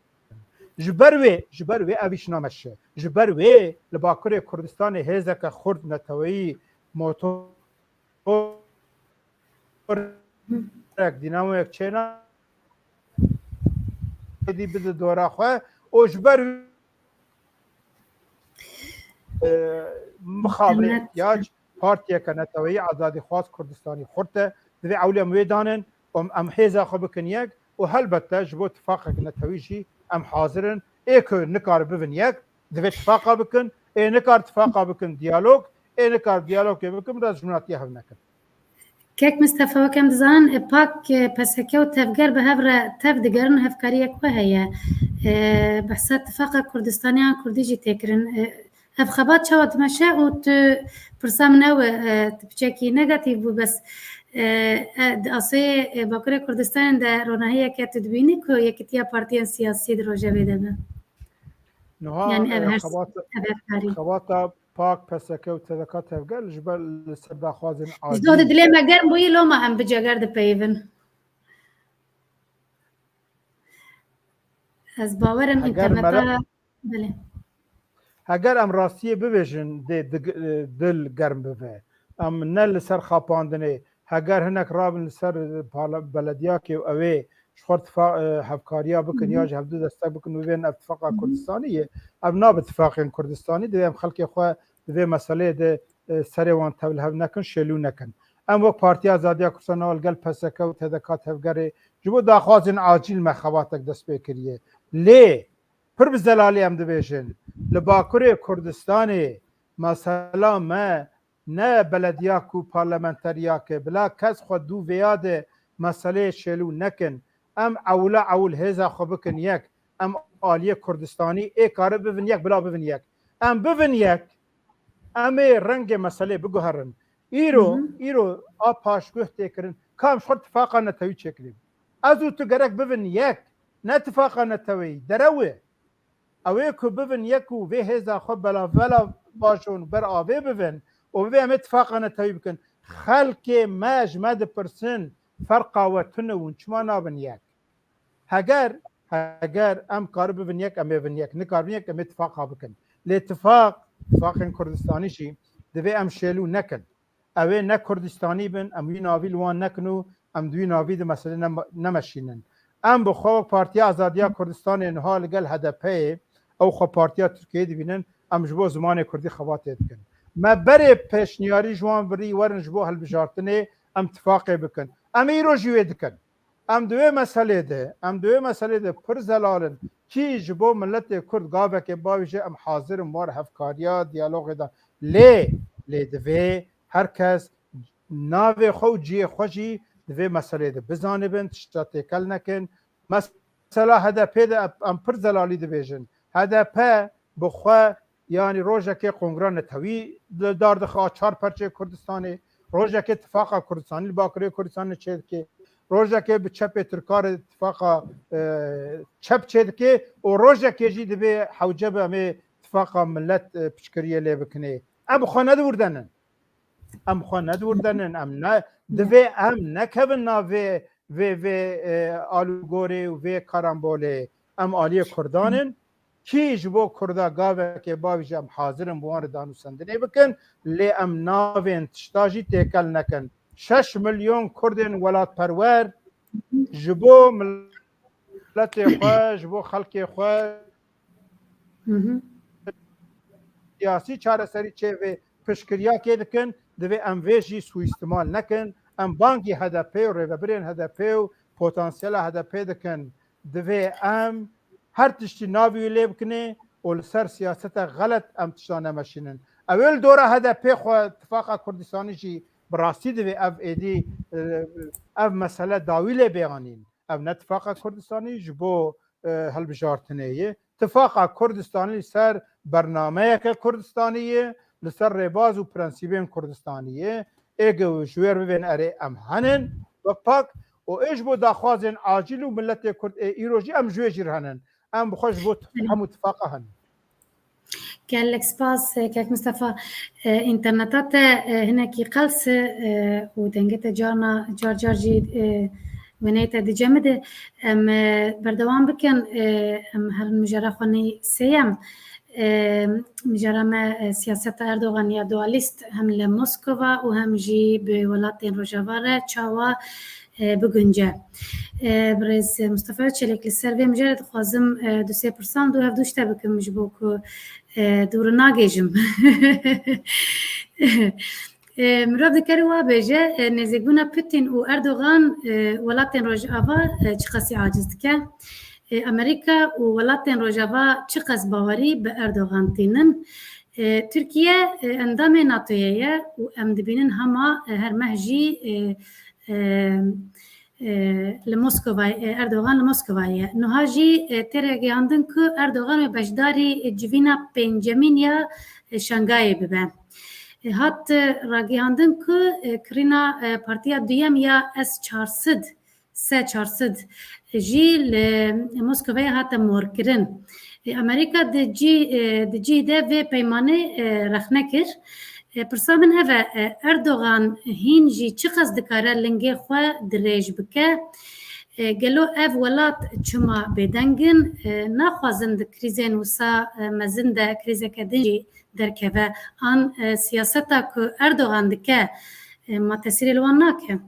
Ji ber wê, ji ber wê ev îş nameşe. Ji ber wê li Bakurê Kurdistanê hêzeke xurt neteweyî motor ek dînamoyek çêna êdî bide dora xwe û ji ber e, mixabin Hikmet. Ihtiyac partiyeke neteweyî azadîxwaz Kurdistanî xurt e. Divê ewlê em wê danin û em hêza xwe bikin yek û helbette ji bo tifaqek netewî jî em hazir in. Ê ku nikare bibin yek, divê tifaqa bikin. Ê nikar tifaqa bikin diyalog. Ê nikar diyalogê bikin, bi rejimnatiya hev nekin. Kek Mistefa, wek em dizanin, e, pak, e, P S K û Tevger bi hev re tev digerin, hevkariyek xwe heye. E, behsa Tifaqa Kurdistaniyan Kurdî jî tê kirin. E, ev xebat çawa dimeşe û tu pirsa min ew e, e, tu piçekî negatîf bû, bes, e, e, di asê, e, Bakurê Kurdistanê de ronahiyeke tu dibînî ku yekitiya partiyên siyasî di rojevê de be? Niha, Yani ev e, her xebat, ev hevkarî. Xebata pak, P S K û T D K Tevger ji ber li ser daxwazên Ji acîl. Dodê dilê me germ bûyî, loma em bi Ceger dipeyivin. Ez bawerim Heger înterneta mera-, Belê. Heger em rastiyê bibêjin, dê dig-, dil germ bibe. Em ne li ser xapandinê, heger hinek rabin li ser parla-, belediyakê û ew ê ji xwe tifa-, e, hevkariya bikin Hı hı. ya ji hevdu destek bikin û bên ev tifaqa Hı hı. Kurdistanî ye. Ev nabe tifaqên Kurdistanî, divê em xelkê xwe di vê meseleyê de, e, serê wan tevlihev nekin, şêlû nekin. Em wek Partiya Azadiya Kurdistan û li gel P S K û T D K Tevgerê ji bo daxwazên acîl me xebatek dest pê kiriye. Lê pir bi zelalî em dibêjin, li Bakurê Kurdistanê mesela me ne belediyek û parlamenteriyek e, bila kes xwe dû vêya de meseleyê şêlû nekin. Em ewla ewil hêza xwe bikin yek. Em aliyê Kurdistanî ê kare bibin yek, bila bibin yek. Em bibin yek, em ê rengê meselê biguherin. Îro, Hı hı. îro a paşguh tê kirin, ka em ji xwe tifaqa netewî çêkirîn. Ez û tu gerek bibin yek, ne tifaqa neteweyî, derew e. Ew ê ku bibin yek û vê hêza xwe belavela bajon ber avê bibin û bibê em ê tifaqa netewî bikin. Xelkê me ji me dipirsin, ferqa we tune hûn çima nabin yek? Heger, heger em karibibin yek, em ê bin yek. Nikaribin yek, em ê tifaqa bikin. Lê tifaq, tifaqên Kurdistanî jî divê em şêlû nekin. Ew ê ne Kurdistanî bin, em wî navî li wan nekin û em di wî navî de mesele nema-, nemeşînin. Em bi xwe wek Partiya Azadiya Kurdistanê niha li gel H D P'ê, ew xwe Partiya Tirkiyeyê dibînin, em ji bo zimanê Kurdî xebatê dikin. Me berê pêşniyarî ji wan birî, werin ji bo hilbijartinê, em tifaqê bikin. Em îro jî wê dikin. Em di wê meselê de, em di wê meselê de pir zelal in. Kî ji bo miletê Kurd gavekê bavêje, em hazir in war hevkariya, diyalogê de. Lê, lê divê her kes navê xwe û cihê xwe jî di vê meselê de bizanibin, tişta têkel nekin. Mesela H D P de em pir zelalî dibêjin. H D P bi xwe, yanî rojekê kongra netewî li dar dixe a çar perçeyê Kurdistanê, rojekê tifaqa Kurdistanî li Bakurê Kurdistanê çêdike, rojekê bi çepê Tirka re tifaqa, e, çep çêdike û rojekê jî divê hewce be em ê tifaqa milet, e, piçkiriyê lê bikinê. Em bi xwe nediwirdenin. Em xwe nediwirdenin. Em ne, divê em nekevin navê vê, vê, e, alûgorê û vê karambolê. Em aliyê Kurdan in. Kî ji bo Kurda gavekê bavêje, em hazir in bi wan re danûstendinê bikin. Lê em navên tişta jî têkel nekin. Şeş milyon Kurdên welatperwer ji bo miletê xwe, ji bo xelkê xwe, siyasî çareserî çêvê piştgiriyakê dikin, divê em vê jî suîstimal nekin. Em bangî H D P û rêvebirên H D P û potansiyela H D P dikin. Divê em her tiştî navî wî lê bikinê û li ser siyaseta xelet em tişta nemeşînin. Ew ê li dora H D P xwe tifaqa Kurdistanî jî bi rastî divê ev êdî, e, ev mesele dawî lê bêanîn. Ev ne tifaqa Kurdistanî ji bo, e, hilbijartinê ye. Tifaqa Kurdistanî li ser bernameyeke Kurdistanî ye, li ser rêbaz û prensîbên Kurdistanî ye. Ê ge ji wêr bibên erê em henin, wek pak, û ê ji bo daxwazên acîl û miletê Kurd ê îro jî em ji wê jî re henin. Em bi xwe ji bo tif-, hemû tifaqa henin. Gelek spas, e, kek Mistefa. E, înterneta te, e, hinekî qels e, e, û dengê te carna, car car jî, e, wêneyê te dicemide. Em, e, berdewam bikin, e, em herin mijara xwe ney sêyem. E, mijara me, e, siyaseta Erdogan ya dualîst hem li Moskova û hem jî bi welatên Rojava re çawa e, bigunce. E, birêz Mustafa Çelek, li ser vê mijarê dixwazim, e, du sê pirsan du hev du ji te bikim ji bo ku, e, dûr nagêjim. E, mirov dikare wa bêje, e, nêzîkbûna Putin û Erdogan, e, welatên Rojava, e, çiqasî aciz dike? E, Amerîka û welatên Rojava çiqas bawerî bi Erdogan tînin? E, Tirkiye, e, endamê NATOyê ye û em dibînin hema, e, her meh jî, e, e, e, li Moskovayê, e, Erdogan li Moskovayê ye. Niha jî, e, tê ragihandin ku Erdogan wê beşdarî, e, civîna pêncemîn ya, e, Şangayê bibe. E, hat, e, ragihandin ku, e, kirîna, e, partiya duyem ya S çar sed, S çar sed jî li Moskovayê hate morkirin. E, Amerîka di cî, e, di cî de vê peymanê, e, rexne kir. E, pirsa min ev e, e, Erdogan hîn jî çiqas dikare lingê xwe dirêj bike? E, gelo ev welat çima bêdeng in? E, naxwazin di krîzên wisa, e, mezin de krîzeke din jî derkeve? An, e, siyaseta ku Erdogan dike, e, ma tesîrê li wan nake?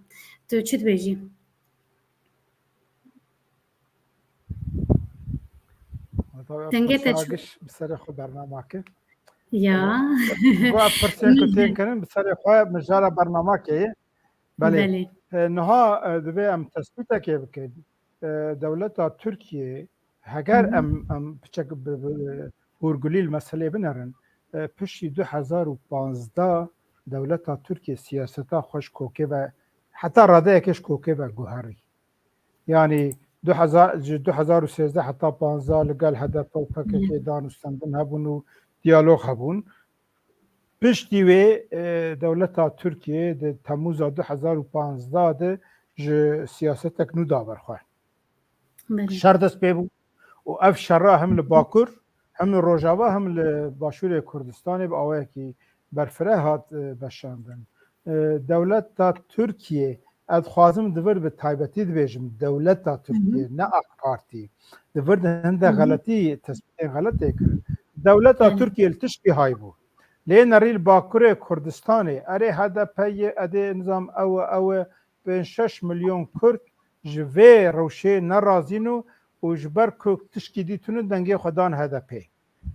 Tu çi dibêjî? Dengê te çû. Giş bi serê xwe bernama ke. Ya. Ku ev pirsên ku tên kirin bi serê xwe mijara bernama ke ye. Belê. Belê. E, niha, e, divê em tespîtekê bikin. E, dewleta Tirkiye, heger em, em piçek bi, bi hûrgulî li meselê binerin, e, piştî du hezar û panzdeh dewleta Tirkiye siyaseta xwe ji kokê ve, heta radeyekê ji kokê ve guherî. Yanî du hezar, ji du hezar û sêzdeh heta panzdeh li gel H D P û P K K dan û stendin hebûn û diyalog hebûn. Piştî wê, e, dewleta Tirkiye di Temmûza du hezar û panzdeh de ji siyasetek nû da ber xwe. Belê. Şer dest pê bû û ev şera hem li Bakur, hem li Rojava, hem li Başûrê Kurdistanê bi awayekî berfireh hat, e, beşandin. e, dewleta Tirkiye, ez dixwazim di vir bi taybetî dibêjim, dewleta Tirkiye, ne AK Partî. Di vir de hinde xeletî, tespîtên xelet tê kirin. Dewleta Tirkiye li tişkî hay bû. Lê nerî li Bakurê Kurdistanê, erê H D P ye, edê nizam ew e, ew e, pênc şeş milyon Kurd ji vê rewşê nerazîn û, û ji ber ku tişkî dî tune dengê xwe dan H D P.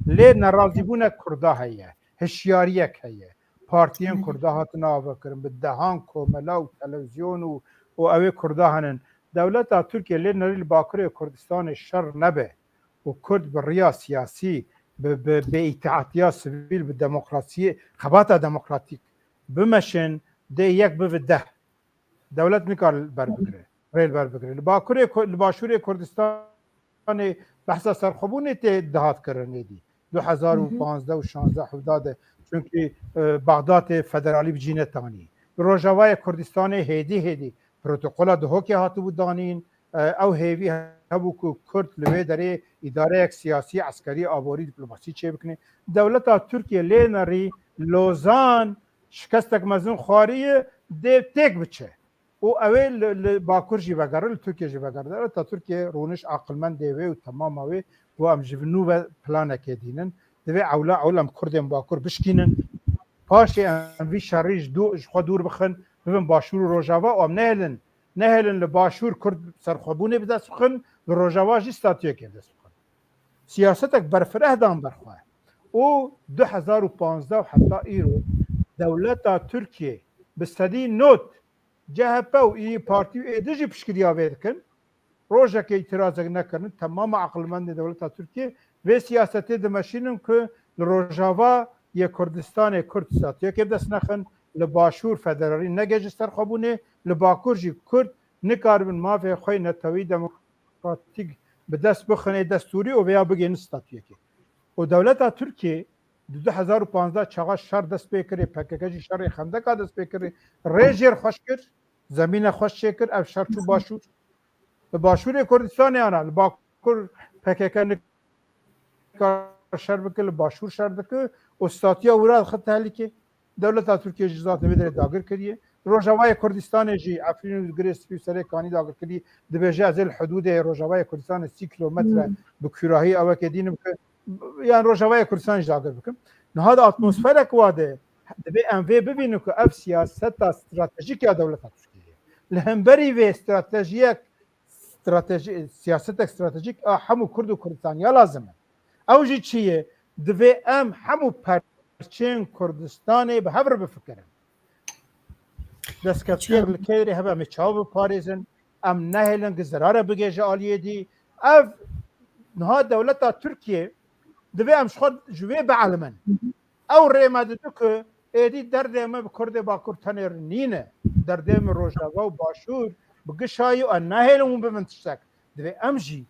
Lê nerazîbûnek Kurda heye, hişyariyek heye. Partiyên Kurda hatine avakirin, bi dehan komela û televizyon û, û ew ê Kurda henin. Dewleta Tirkiye lê nerî li Bakurê Kurdistanê şer nebe û Kurd bi riya siyasî, bi, bi, bi îtihatiya sivîl, bi demokrasiyê, xebata demokratîk bimeşin, dê yek bivi deh. Dewlet nikar ber bigire, rê li ber bigire. Li Bakurê Ku-, li Başûrê Kurdistanê behsa serxwebûnê tê dihat kirin êdî. Du hezar û panzdeh û şanzdeh hevda de. Çunkî, e, Baxdadê federalî bi cî netanî. Li Rojavayê Kurdistanê hêdî hêdî protokola Duhokê hatibû danîn. E, ew hêvî hebû ku Kurd li wê derê îdareyek siyasî, eskerî, aborî, diplomasî çêbikine. Dewleta Tirkiye lê nerî Lozan şikestek mezin xwariye, dê têk biçe. Û ew ê li, li Bakur jî vegere, li Tirkiye jî vegere. Dewleta Tirkiye rûniş aqilmendê wê û temama wê, ku em ji nû ve planekê dînin. Divê ewla ewl em Kurdên Bakur bişkînin. Paşê em vî şerî ji dû-, ji xwe dûr bixin, bibin Başûr û Rojava û em nehêlin, nehêlin li Başûr Kurd serxwebûnê bi dest bixin, li Rojava jî statuyekê bi dest bixin. Siyasetek berfireh dan ber xwe. Û du hezar û panzdeh û heta îro dewleta Tirkiye bi sedî nod C H P û İYİ Partî û êdî jî piştgiriya vê dikin. Rojekê îtirazek nekirin. Temama aqilmendê dewleta Tirkiye vê siyasetê dimeşînin ku li Rojava yê Kurdistanê Kurd statuyekê bi dest nexin, li Başûr federalî negihîje serxwebûnê, li Bakur jî Kurd nikaribin mafê xwe yê netewî demokratîk bi dest bixin ê destûrî û vêya bigihînin statuyekê. Û dewleta Tirkiye di du hezar û panzdeh çaxa şer dest pê kirê, P K K jî şerê Xendeka dest pê kirê, rê jêr xweş kir, zemîne xweş çêkir, ev şer çû Başûr. Li Başûrê Kurdistanê ana, li Bakur P K K nikar şer bike, li Başûr şer dike û statiya wira dixin tehlîkê. Dewleta Tirkiye jî zaten vê derê dagir kiriye. Rojavayê Kurdistanê jî Efrîn û Girê Spî û Serê Kanî dagir kiriye. Dibêje ez ê li hudûdê Rojavayê Kurdistanê sî kilometre bi kûrahî ewekê dînim ku yan Rojavayê Kurdistanê jî dagir bikim. Niha di atmosferek wa de divê em vê bibînin ku ev siyaseta stratejîk ya dewleta Tirkiyê ye. Li hemberî vê stratejiyek, stratejî, siyasetek stratejîk a hemû Kurd û Kurdistaniya lazim e. Ew jî çi ye? Divê em hemû perçên Kurdistanê bi hev re bifikirin. Destkeftiyek li kê derê hebe em ê çawa biparêzin? Em nehêlin ku zerare bigihêje aliyê dî. Ev niha dewleta Tirkiye divê em ji xwe ji wê bielimin. Ew rê me dide ku êdî derdê me bi Kurdê Bakur tenê re nîne. Derdê me Rojava û Başûr bi gişayî û em nehêlin hûn bibin tiştek. Divê em jî,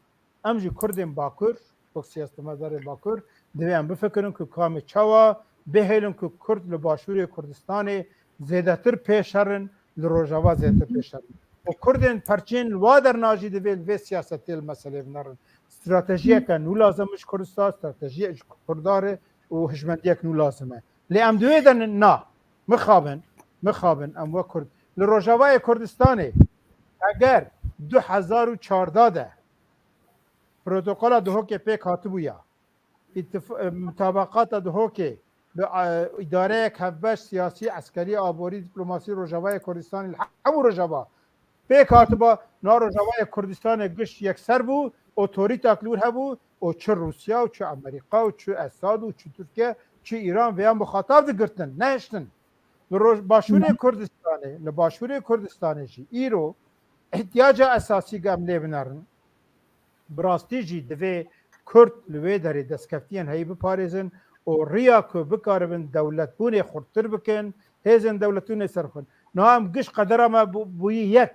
em jî Kurdên Bakur, wek siyasetmedarên Bakur, divê em bifikirin ku ka em ê çawa bihêlin ku Kurd li Başûrê Kurdistanê zêdetir pêş herin, li Rojava zêdetir pêş herin. Û Kurdên perçên li wa derna jî divê li vê siyasetê li meselê binerin. Stratejiyeke nû lazim e ji Kurdistan, stratejiyek ji Kurdan re û hişmendiyek nû lazim e. Lê em di wê de ne, na. Mixabin, mixabin em wek Kurd. Li Rojavayê Kurdistanê eger du hezar û çardeh de protokola Duhokê pêk hatibûya, îtif-, e, mutabaqata Duhokê bi, e, îdareyek hevbeş, siyasî, eskerî, aborî, diplomasî Rojavayê Kurdistanê li hemû Rojava pêk hatiba, na Rojavayê Kurdistanê giş yekser bû, otorîtak li wir hebû, û çi Rûsya û çi Amerîka û çi Esad û çi Tirkiye, çi Îran vêyan bi xatab digirtin, nehiştin. Li roj-, Başûrê Kurdistanê, li Başûrê Kurdistanê jî îro îhtiyaca esasî em lê binerin. Bi rastî jî divê Kurd li wê derê destkeftiyên heyî biparêzin û riya ku bikaribin dewletbûnê xurttir bikin, hêzên dewletbûnê ser xwe. Niha em giş qedera me bû-, bûyî yek.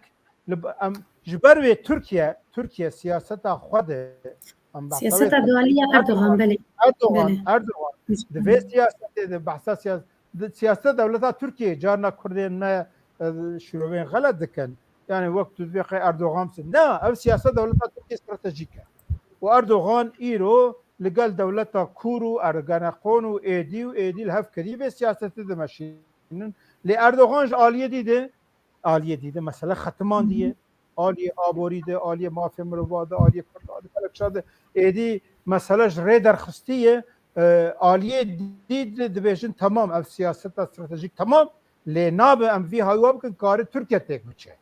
Li b-, em ji ber wê Tirkiye, Tirkiye siyaseta xwe de, em behsa wê Siyaseta dualî ya Erdogan, belê. Erdogan, Belê. Erdogan. Di vê siyasetê de behsa siyas-, di siyaseta dewleta Tirkiyê carna Kurdên me, e, şirovên xelet dikin. Yani wek tu dibê qey Erdogan bisin. Ne, ev siyaseta dewleta Tirkiyê stratejîk e. Û Erdogan îro li gel dewleta Kûr û Ergenekon û êdî û êdî li hev kirî vê siyasetê dimeşînin. Lê Erdogan ji aliyê dî de, aliyê dî de mesele xetimandiye. Aliyê aborî de, aliyê mafê mirovan de, aliyê Kurdan de, gelek şa de. Êdî mesele ji rê derxistiye. E, aliyê dî de dibêjin, temam, ev siyaseta stratejîk temam. Lê nabe em vî hawî wa bikin, kare Tirkiye têk biçe.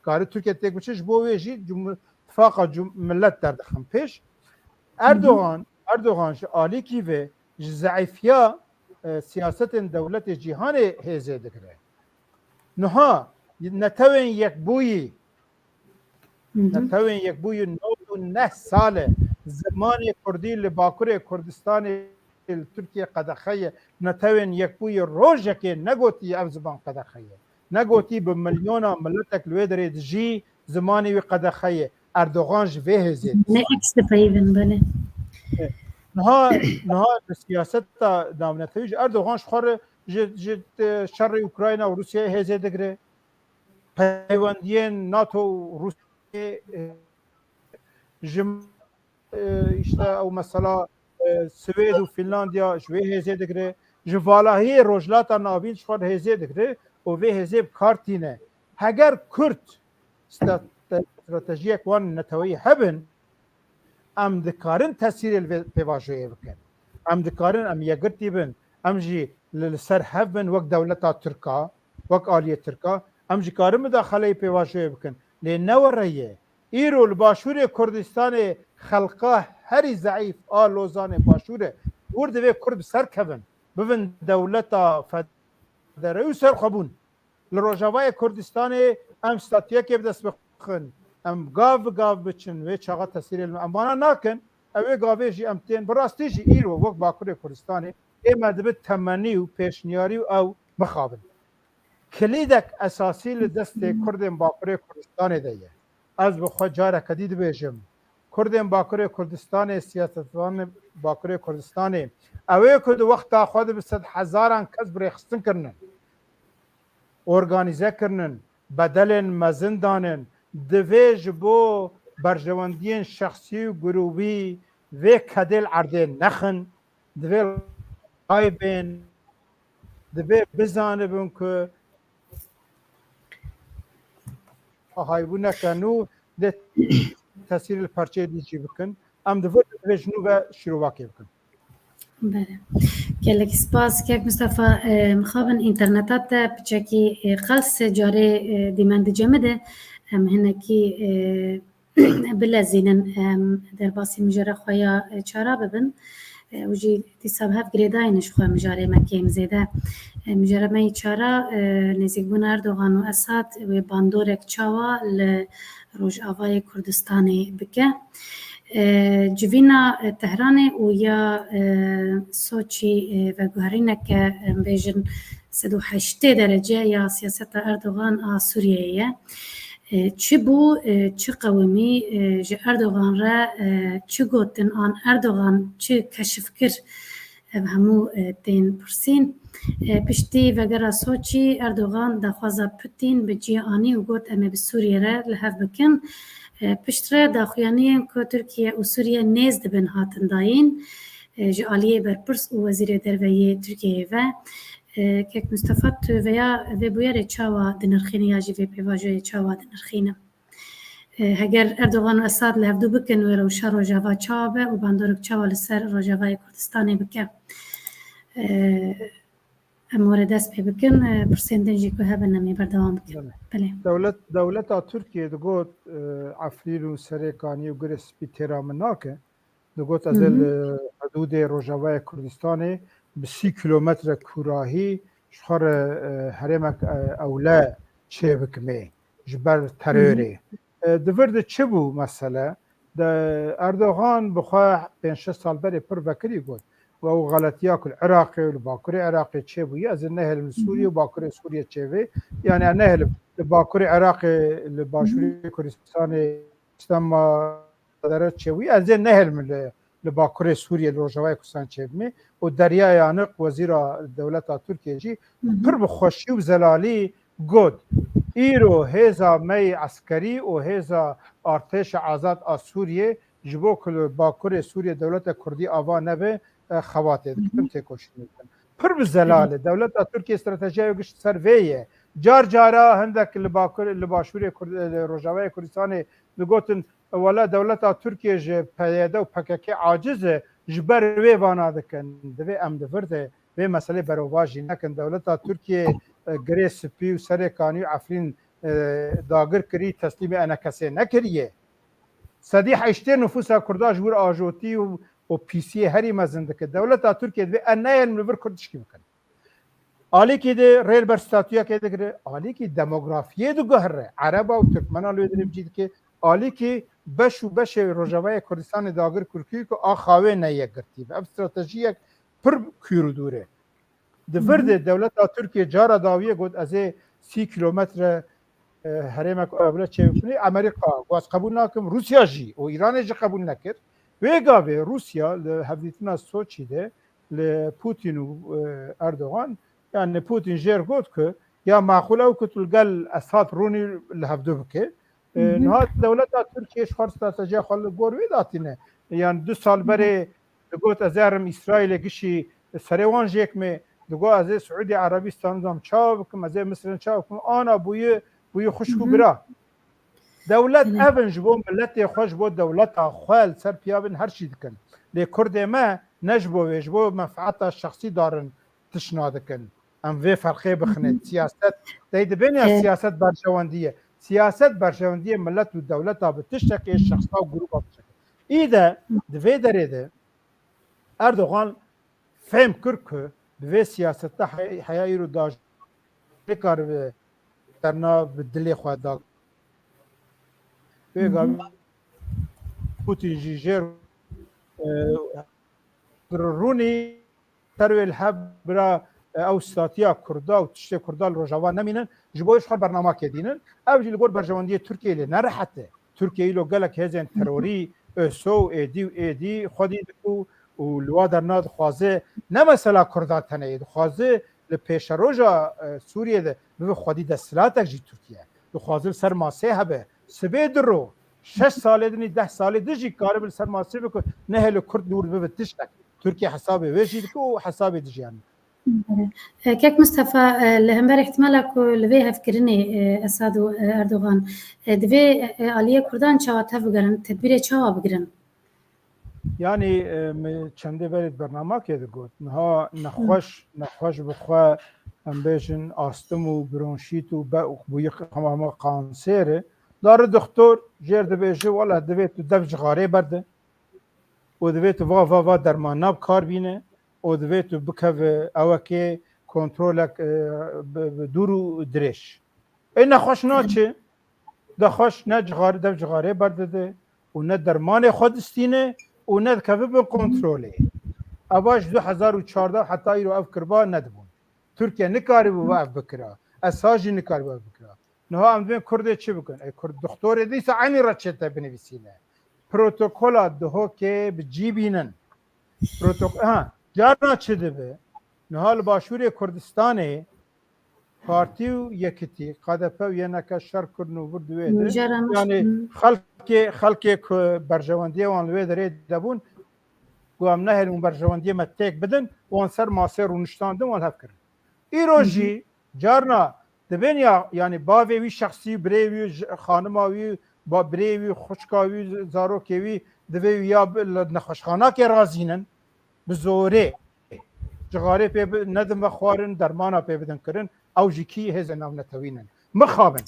Kare Tirkiye têk biçe, ji bo wê jî cum-, tifaqa cum-, millet derdixin pêş. Erdogan, Erdogan ji alîkî ve ji zeîfiya, e, siyasetên dewletê cîhanê hêzê digire. Niha Netewên Yekbûyî, Netewên Yekbûyî nod û neh sal e zimanê kurdî li Bakurê Kurdistanê, li Tirkiye qedexe ye. Netewên Yekbûyî rojekê negotiye ev ziman qedexe ye. Negotî bi milyona miletek li wê derê dijî, zimanê wî qedexe ye. Erdogan ji vê hêzê Ne dizane. Eks dipeyivin, belê. Niha, niha li siyaseta navnetewî jî Erdogan ji xwe re ji, ji, e, şerê Ukrayna û Rûsyayê hêzê digire. Peywendiyên NATO û Rûsyayê, e, ji, e, işte ew mesela, e, Swêd û Finlandiya ji wê hêzê digire. Ji valahiyê Rojhilata Navîn ji xwe re hêzê digire û vê hêzê bi kar tîne. Heger Kurd stra-, stratejiyek wan neteweyî hebin, em dikarin tesîrê li vê pêvajoyê bikin. Em dikarin, em yekgirtî bin, em jî li, li ser hev bin wek dewleta Tirka, wek aliyê Tirka, em jî karin midaxeleyê pêvajoyê bikin. Lê ne were ye. Îro li Başûrê Kurdistanê xelqa herî zeîf a Lozanê Başûr e. Wir divê Kurd bi ser kevin, bibin dewleta federal û serxwebûn. Li Rojavayê Kurdistanê em statuyekê bi dest bixin. Em gav bi gav biçin, wê çaxa tesîrê li me. Em vana nakin, ew ê gavê jî em tên. Bi rastî jî îro wek Bakurê Kurdistanê ê me dibe temenî û pêşniyarî û ew mixabin. Kilîdek esasî li destê Kurdên Bakurê Kurdistanê de ye. Ez bi xwe careke dî dibêjim, Kurdên Bakurê Kurdistanê, siyasetvanê Bakurê Kurdistanê, ew ê ku di wexta xwe de bi sedhezaran kes bi rêxistin kirinin, organîze kirinin, bedelên mezin danin, divê ji bo berjewendiyên şexsî û grûbî vê kedê li erdê nexin, divê raybên, divê bizanibin ku ahaybûneke nû dê tesîr li parçeyê dî jî bikin. Em di vir divê ji nû ve şîrovakê bikin. Belê. Gelekî spas. Kek Mistefa, e, mixabin înterneta te piçekî, e, qels e, carê, e, dîmen dicemide. Em hinekî, e, bilezînin, em, derbasî mijara xwe ya, e, çara bibin. E, û jî dîsa bi hev girêdayî ne ji xwe mijarê me kêm zêde. E, mijara me yê çara, e, nêzîkbûna Erdogan û Esad wê bandorek çawa li Rojavayê Kurdistanê bike. E, civîna, e, Tehranê û ya, e, Soçî, e, veguherîneke, em bêjin, sed û heştê derece ya siyaseta Erdogan a Sûriyeyê ye. E, çi bû, e, çi qewimî, e, ji Erdogan re, e, çi gotin an Erdogan çi keşif kir? Ev hemû, e, tên pirsîn. E, piştî vegera Soçî, Erdogan daxwaza Putin bi cî anî û got, "Em ê bi Sûriyê re li hev bikin." E, piştre daxuyaniyên ku Tirkiye û Sûriye nêz dibin hatin dayîn. E, ji aliyê berpirs û wezîrê derve yê Tirkiyeyê ve. E, Kek Mustafa, tu veya vê bûyerê çawa dinirxînî ya jî vê pêvajoyê çawa dinirxîne? E, heger Erdogan û Esad li hevdû bikin, wê rewşa Rojava çawa be û bandorek çawa li ser Rojavayê Kurdistanê bike? E, em were dest pê bikin, e, pirsên din jî ku hebin em ê berdewam bikin. Belê. Belê. Dewlet, dewleta Tirkiyê digot, e, Efrîn û Serê Kanî û Girê Spî têra min nake. Digot, "Ez ê li hidûdê Rojavayê Kurdistanê bi sî kîlometre kûrahî ji xwe re, e, herêmek, e, ewle çêbikimê ji ber terorê." E, di vir de çi bû mesele? De Erdogan bi xwe pênc şeş sal berê pir vekirî got, "Ew xeletiya ku li Iraqê û li Bakurê Iraqê çêbûye, ez ê nehêlim li Sûriye û Bakurê Sûriye çêbê. Yani ez nehêlim li Bakurê Iraqê, li Başûrê Kurdistanê, işte ma dere çêbûye, ez ê nehêlim li, li Bakurê Sûriye, li Rojavayê Kurdistanê çêbimê." Û Derya Yanık, wezîra dewleta Tirkiye jî pir bi xweşî û zelalî got, "Îro hêza me yê eskerî û hêza artêşa azad a Sûriyê ji bo ku li Bakurê Sûriyê dewleta Kurdî ava nebe, e, xebatê dikin, têkoşînê dikin." pir bi zelal e. Dewleta Tirkiye stratejiya wê gişt ser vê ye. Car cara hindek li Bakur, li Başûrê Kurd-, li Rojavayê Kurdistanê digotin, wela dewleta Tirkiye ji P Y D û P K K aciz e, ji ber wê vana dikin. Divê em di vir de vê meselê berovajî nekin. Dewleta Tirkiye, e, girê spî û serê kanî û Efrîn, e, dagir kirî, teslîmê E N K S'ê nekiriye. Sedî heştê nifûsa Kurda ji wir ajotî û, û pîsiyê herî mezin dike. Dewleta Tirkiye divê em neyên li vir Kurd tişkî bikin. Alîkî de rê li ber statuyekê digire, alîkî demografiyê diguhere. Ereba û Tirkmena li wê dirê bi cî dike, alîkî beş û beşê Rojavayê Kurdistanê dagir kir ku axa wê ne yekgirtî be. Ev stratejiyek pir kûr û dûr e. Di vir de dewleta Tirkiye cara dawiyê got, ez ê sî kilometre, e, herêmek ewle çêbikinî, Amerîka got, ez qebûl nakim, Rûsya jî û Îranê jî qebûl nekir. Wê gavê Rûsya li hevdîtina Soçî de li Putin û, e, Erdogan, yani Putin jêr got ku ya maqûl ew ku tu li gel Esad rûnî li hevdu bike. E, niha dewleta Tirkiye ji xwe stratejiya xwe li gor wê datîne. Yani du sal berê digot, ez ê herim Îsraîlê gişî serê wan jêkimê, digot, ez ê Siûdî Erebîstan zam çawa bikim, ez ê Misrin çawa bikim, ana bûye, bûye xwişk û bira. Dewlet ev in ji bo miletê xwe, ji bo dewleta xwe li ser piya bin her şî dikin. Lê Kurdê me ne ji bo wê, ji bo menfaeta şexsî darin tişna dikin. Em vê ferqê bixinê. Siyaset, dey dibên ya siyaset berjewendî ye. Siyaset berjewendî ye milet û dewleta bi tiştekê, şexsa û grûba bi tiştekê. Î de di vê derê de Erdogan fêm kir ku bi vê siyaseta hey-, heya îro da nikaribe derna bi dilê xwe da. Vê gavê Putin jî jêr, e, rûnî ser wê li hev bira, e, ew statiya Kurda û tiştê Kurda li Rojava nemînin, ji bo ji xwe bernamekê dînin. Ev jî li gor berjewendiyê Tirkiyeyê lê ne rehet e. Tirkiye îlo gelek hêzên terorî, ÖSO û êdî û êdî xwedî diku û li wa derna dixwaze ne mesela Kurda tenê ye, dixwaze li pêşeroja, e, Sûriyê de bibe xwedî desthilatek jî Tirkiye. Dixwaze li ser masê hebe. Sibê du ro, şeş salê dinî, deh salê di jî karibe li ser masê biku, nehêle Kurd li wir bibe tiştek. Tirkiye hesabê wê jî dike û hesabê di jî yani. E, Kek Mustafa, e, li hember îhtimala ku li vê hevkirinê, e, Esad û, e, Erdogan, e, divê, e, aliyê Kurdan çawa tevbigerin, tedbîrê çawa bigirin? Yani, e, me çendê berê di bernamakê de got, niha nexweş, nexweş bi xwe, em bêjin, astım û bronşît û be-, bûyî hema hema kanser e. Dari doktor jêr dibêje, wela divê tu dev cixarê berde. û divê tu va, va, va dermana bi kar bîne û divê tu bikeve ewekê kontrolek, e, bi, bi dûr û dirêj. Ê nexweş naçe, nexweş ne cixar-, dev cixarê berdide û ne dermanê xwe distîne û ne dikeve bin kontrolê. Eva ji du hezar û çardeh heta îro ev kirba nedibûn. Tirkiye nikaribû ev bikira. Esad jî nikaribû ev bikira. Niha em divên Kurdê çi bikin? Ê Kurd, doktorê dîsa eynî reçete binivîsîne. Protokola Duhokê bi cî bînin. Protok-, ha, carna çi dibe? Niha li Başûrê Kurdistanê Partî û Yekitî, K D P û Y N K şer kirin û vir di wê de. Mijara me Yani Hı. xelkê, xelkê ku berjewendiyê wan li wê derê de bûn, ku em nehêlin berjewendiyê me têk bidin, wan ser masê rûniştandin, wan hev kirin. Îro Hı hı. jî carna dibên ya, yani bavê wî şexsî, birê wî, j-, xanima wî, ba-, birê wî, xwişka wî, zarokê wî, divê wî ya bi-, li nexweşxanakê razînin, bi zorê cixarê pê bi-, nedin vexwarin, dermana pê bidin kirin, ew jî kî hêzên navnetewî ne. Mixabin.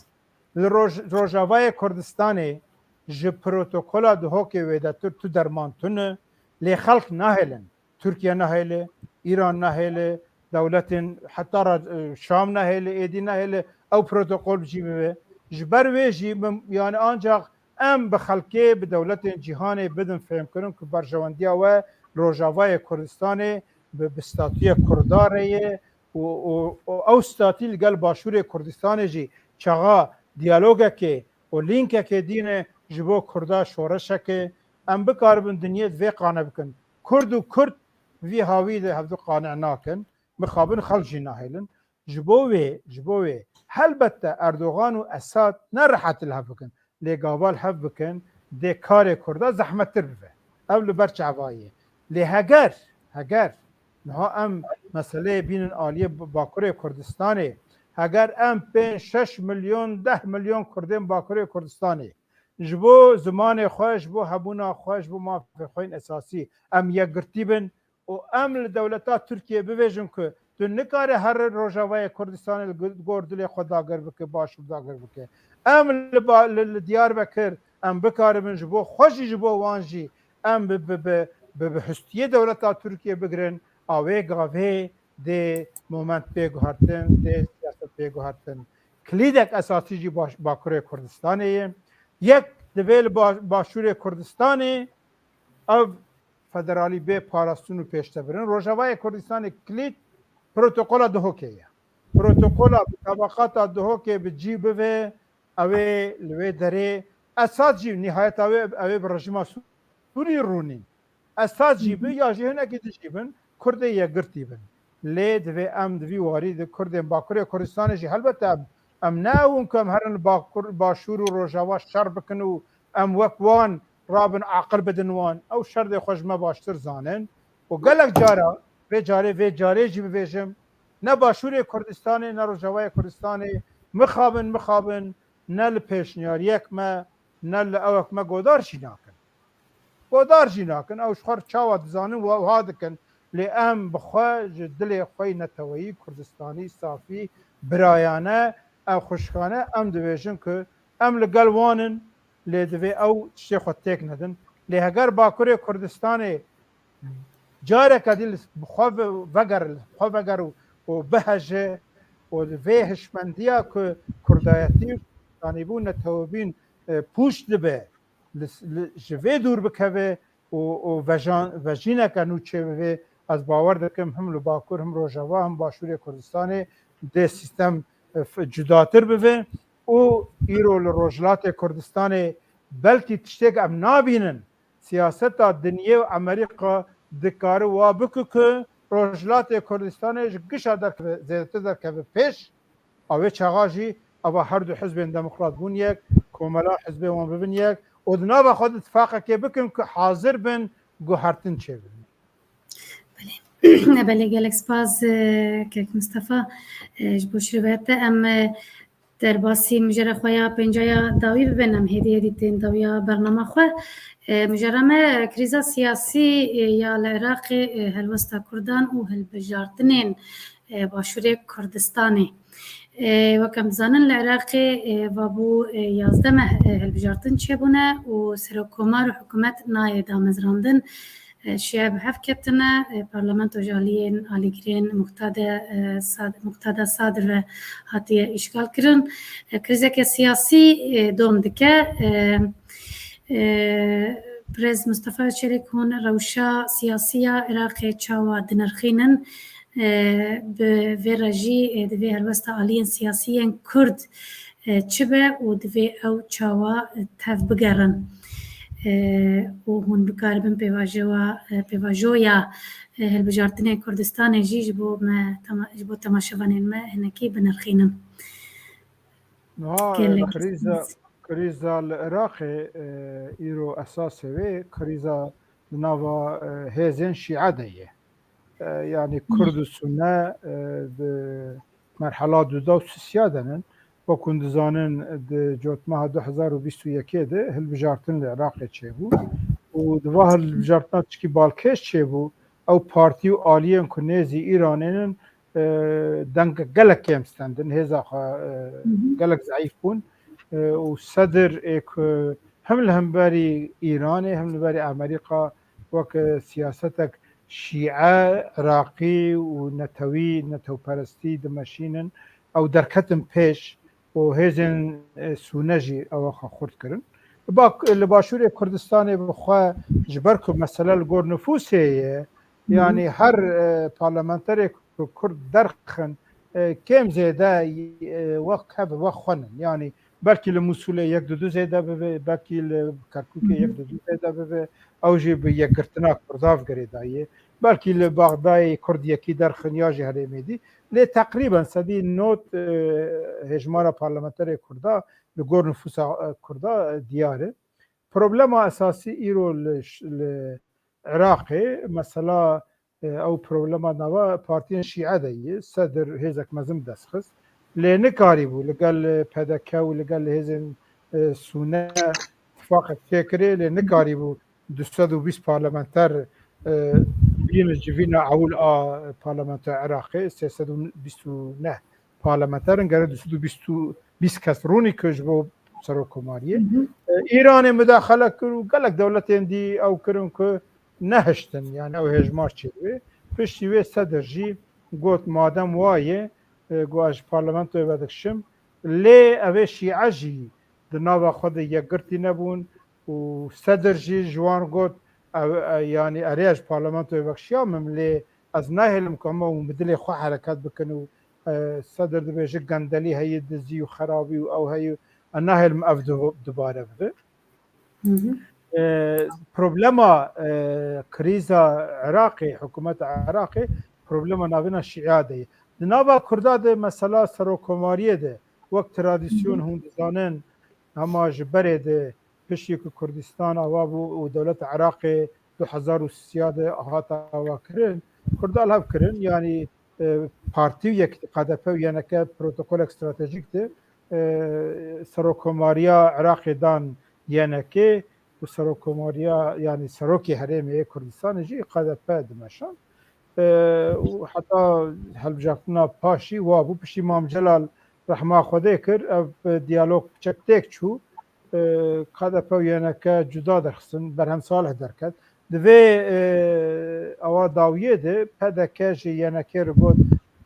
Li Roj-, Rojavayê Kurdistanê ji protokola Duhokê wê de tu, tu derman tune, lê xelk nahêlin. Tirkiye nahêle, Îran nahêle, dewletên heta ra-, Şam nahêle, êdî nahêle ew protokol bi cî bibe. Ji ber wê jî min, yani ancak em bi xelkê, bi dewletên cîhanê bidin fêhmkirin ku berjewendiya we li Rojavayê Kurdistanê bi, bi statûyê Kurda re ye û, û, û ew statî li gel Başûrê Kurdistanê jî çaxa diyalogekê û lînkekê dîne ji bo Kurda şoreşekê. Em bikaribin dinyê di vê qane bikin. Kurd û Kurd vî hawî de hevdu qane nakin. Mixabin xelk jî nahêlin. Ji bo wê, ji bo wê helbette Erdogan û Esad ne rehet li hev bikin. Lê gava li hev bikin, dê karê Kurda zehmettir bibe. Ev li ber çavayê. Lê heger, heger Niha em meseleyê bînin aliyê Bakurê Kurdistanê. Heger em pênc şeş milyon, deh milyon Kurdên Bakurê Kurdistanê ji bo zimanê xwe, ji bo hebûna xwe, ji bo mafê xwe yên esasî em yekgirtî bin û em li dewleta Tirkiyê bibêjin ku tu nikare herî Rojavayê Kurdistanê li gor dilê xwe dagir bike, Başûr dagir bike. Em li, li, li Diyarbekir em bikaribin ji bo xwe jî, ji bo wan jî em bi, bi, bi, bi, bi hustiyê dewleta Tirkiyê bigirin, a wê gavê dê moment pê guhertin, dê siyaset pê guhertin. Kilîdek esasî jî baş, Bakurê Kurdistanê ye. Yek divê li baş, Başûrê Kurdistanê ev federalî bê parastin û pêşte birin. Rojavayê Kurdistanê kilîd protokola Duhokê ye. Protokola mutabaqata Duhokê bi cî bive, ew ê li wê derê esas jî nihayeta wê ew ê bi rejîma Sûrî rûnîn. Esas jî bi ya jî hinekî din jî bin Kurdê yekgirtî bin. Lê divê em di vî warî de Kurdên Bakurê Kurdistanê jî helbet em, em ne ew in ku em herin li Bakur, Başûr û Rojava şer bikin û em wek wan rabin aqil bidin wan. Ew şerdê xwe ji me baştir zanin. Û gelek cara, vê carê, vê carê jî bibêjim, ne Başûrê Kurdistanê, ne Rojavayê Kurdistanê mixabin, mixabin, ne li pêşniyariyek me, ne li ewek me godar jî nakin. Godar jî nakin. Ew ji xwe çawa dizanin, wa wiha dikin. Lê em bi xwe ji dilê xwe yî neteweyî, Kurdistanî, safî, birayane, ew xwişkane, em dibêjin ku em li gel wan in, lê divê ew tiştê xwe têk nedin. Lê heger Bakurê Kurdistanê careke dî li xwe ve-, veger, li xwe veger û, û biheje û li vê hişmendiya ku kurdayetî û kurdistanîbûn, netewebîn, e, pûç dibe, li, li, ji vê dûr bikeve û, û vejan, vejîneke nû çêbibe, ez bawer dikim him li Bakur, him Rojava, him Başûrê Kurdistanê dê sîstem, e, f-, cudatir bibe û îro li Rojhilatê Kurdistanê belkî tiştek em nabînin. Siyaseta dinyê û Amerîka dikare wa bike ku Rojhilatê Kurdistanê ji gişa derkeve, zêdetir derkeve pêş. A wê çaxa jî ava her du hizbên demokrat bûn yek, komela hizbên wan bibin yek û di nava xwe de tifaqekê bikin ku hazir bin guhertin çêbin. Belê, belê, gelek spas, e, kek Mistefa, e, ji bo şirvete. Em, e, derbasî mijara xwe ya pênca ya dawî bibin, em hêdî hêdî tên dawiya bernama xwe. E, mijara me krîza siyasî, e, ya li Iraqê, e, helwesta Kurdan û hilbijartinên, e, Başûrê Kurdistanê. E, wek em dizanin, li Iraqê, e, vabû, e, yazdeh meh, e, hilbijartin çêbûne û serokkomar û hikûmet nayê damezrandin. E, şiye bi hev ketine, e, parlamento ji aliyên alîgirên Muqtade, e, Sad-, Muqtada Sadr ve hatiye îşgal kirin. E, krîzeke siyasî, e, dom dike. E, e, Birêz Mistefa Çelîk, hûn rewşa siyasî ya Iraqê çawa dinirxînin? E, bi vê re jî, e, divê helwesta aliyên siyasî yên Kurd, e, çi be û divê ew çawa, e, tev bigerin? E, û hûn bikaribin pêvajoya, e, pêvajoya, e, hilbijartinê Kurdistanê jî ji bo me, tema-, ji bo temaşevanên me hinekî binirxînin. Niha, e, Gelek krîza, spas. Krîza li Iraqê, e, îro esasê wê krîza di nava, e, hêzên Şîe de ye. E, yanî Kurd û Sunne, e, di merhela duda û sisiya de nin. Wek hûn dizanin, di cotmeha du hezar û bîst û yekê de hilbijartin li Iraqê çêbû û di va hilbijartina tişkî balkêş çêbû, ew partî û aliyên ku nêzî Îranê nin, e, deng gelek kêm stendin, hêza xwe, e, Hı hı. gelek zeîf bûn. E, û Sedir ê ku hem li hemberî Îranê hem li berî Amerîka wek, e, siyasetek şîe, iraqî û netewî, netewperestî dimeşînin, ew derketin pêş û hêzên, e, sûne jî ew xwe xurt kirin. Li ba-, li Başûrê Kurdistanê bi xwe ji ber ku mesele li gor nifûsê ye, Hı hı. yanî her, e, parlamenterê ku Kurd derxin, e, kêm zêde, e, wek hev, wek xwe nin. Yanî belkî li Mûsulê yek du du zêde bibe, belkî li Kerkûkê Hı hı. yek du du zêde bibe, ew jî bi yekgirtina Kurda girêdayî ye. Belkî li Baxdayê Kurd yekî derxin ya jî herêmê dî. Lê teqrîben sedî nod, e, hêjmara parlamenterê Kurda li gor nifûsa, e, Kurda, e, diyar e. Problema esasî îro li ş-, li Iraqê, mesela e, ew problema nava partiyên şîe de yî, Sedir hêzek mezin dest xist. Lê nikarîbû li gel P D K û li gel hêzên, e, Sûne tifaqek çêkirê, lê nikarîbû du sed û bîst parlamenter, e, bînin civîna ewil a parlamentoya Iraqê, sê sed û bîst û neh parlamenter in, gerek du sed û bîst û bîst kes rûnî ku ji bo serokkomariyê. E, Îranê mudaxele kir û gelek dewletên dî ew kirin ku nehiştin, yani ew hêjmar çêdibê. Piştî wê Sedir jî got, madem wa ye, e, got, ez ji parlamentoyê vedikişim. Lê ev ê şîe jî di nava xwe de yekgirtî nebûn û Sedir jî ji wan got, ev, e, yani erê ez ji parlamentoyê vekişiya min, lê ez nahêlim ku hema hûn bi dilê xwe hereket bikin û, e, Sedir dibêje gendelî heye, dizî û xerabî û ew heye, ez nahêlim ev du-, dubare bibe. E, problema, e, krîza Iraqê, hikûmeta Iraqê problema navêna şîa de ye. Di nava Kurda de mesela serokkomariyê de wek tradisyon hûn dizanin, hema ji berê de piştî ku Kurdistan ava bû û dewleta Iraqê du hezar û sê de hate avakirin, Kurda li hev kirin, yanî, e, partî û yek, K D P û Y N K protokolek stratejîk de, e, serokkomariya Iraqê dan Y N K û serokkomariya, yanî serokê herêmê yê Kurdistanê jî K D P dimeşand. E, û heta hilbijartina paşî wa bû, piştî Mam Celal rehma Xwedê kir, ev diyalog piçek têk çû. E, K D P û Y N K cuda derxistin, Berhem Salih derket. Di vê, e, ewa dawiyê de P D K ji Y N K re got,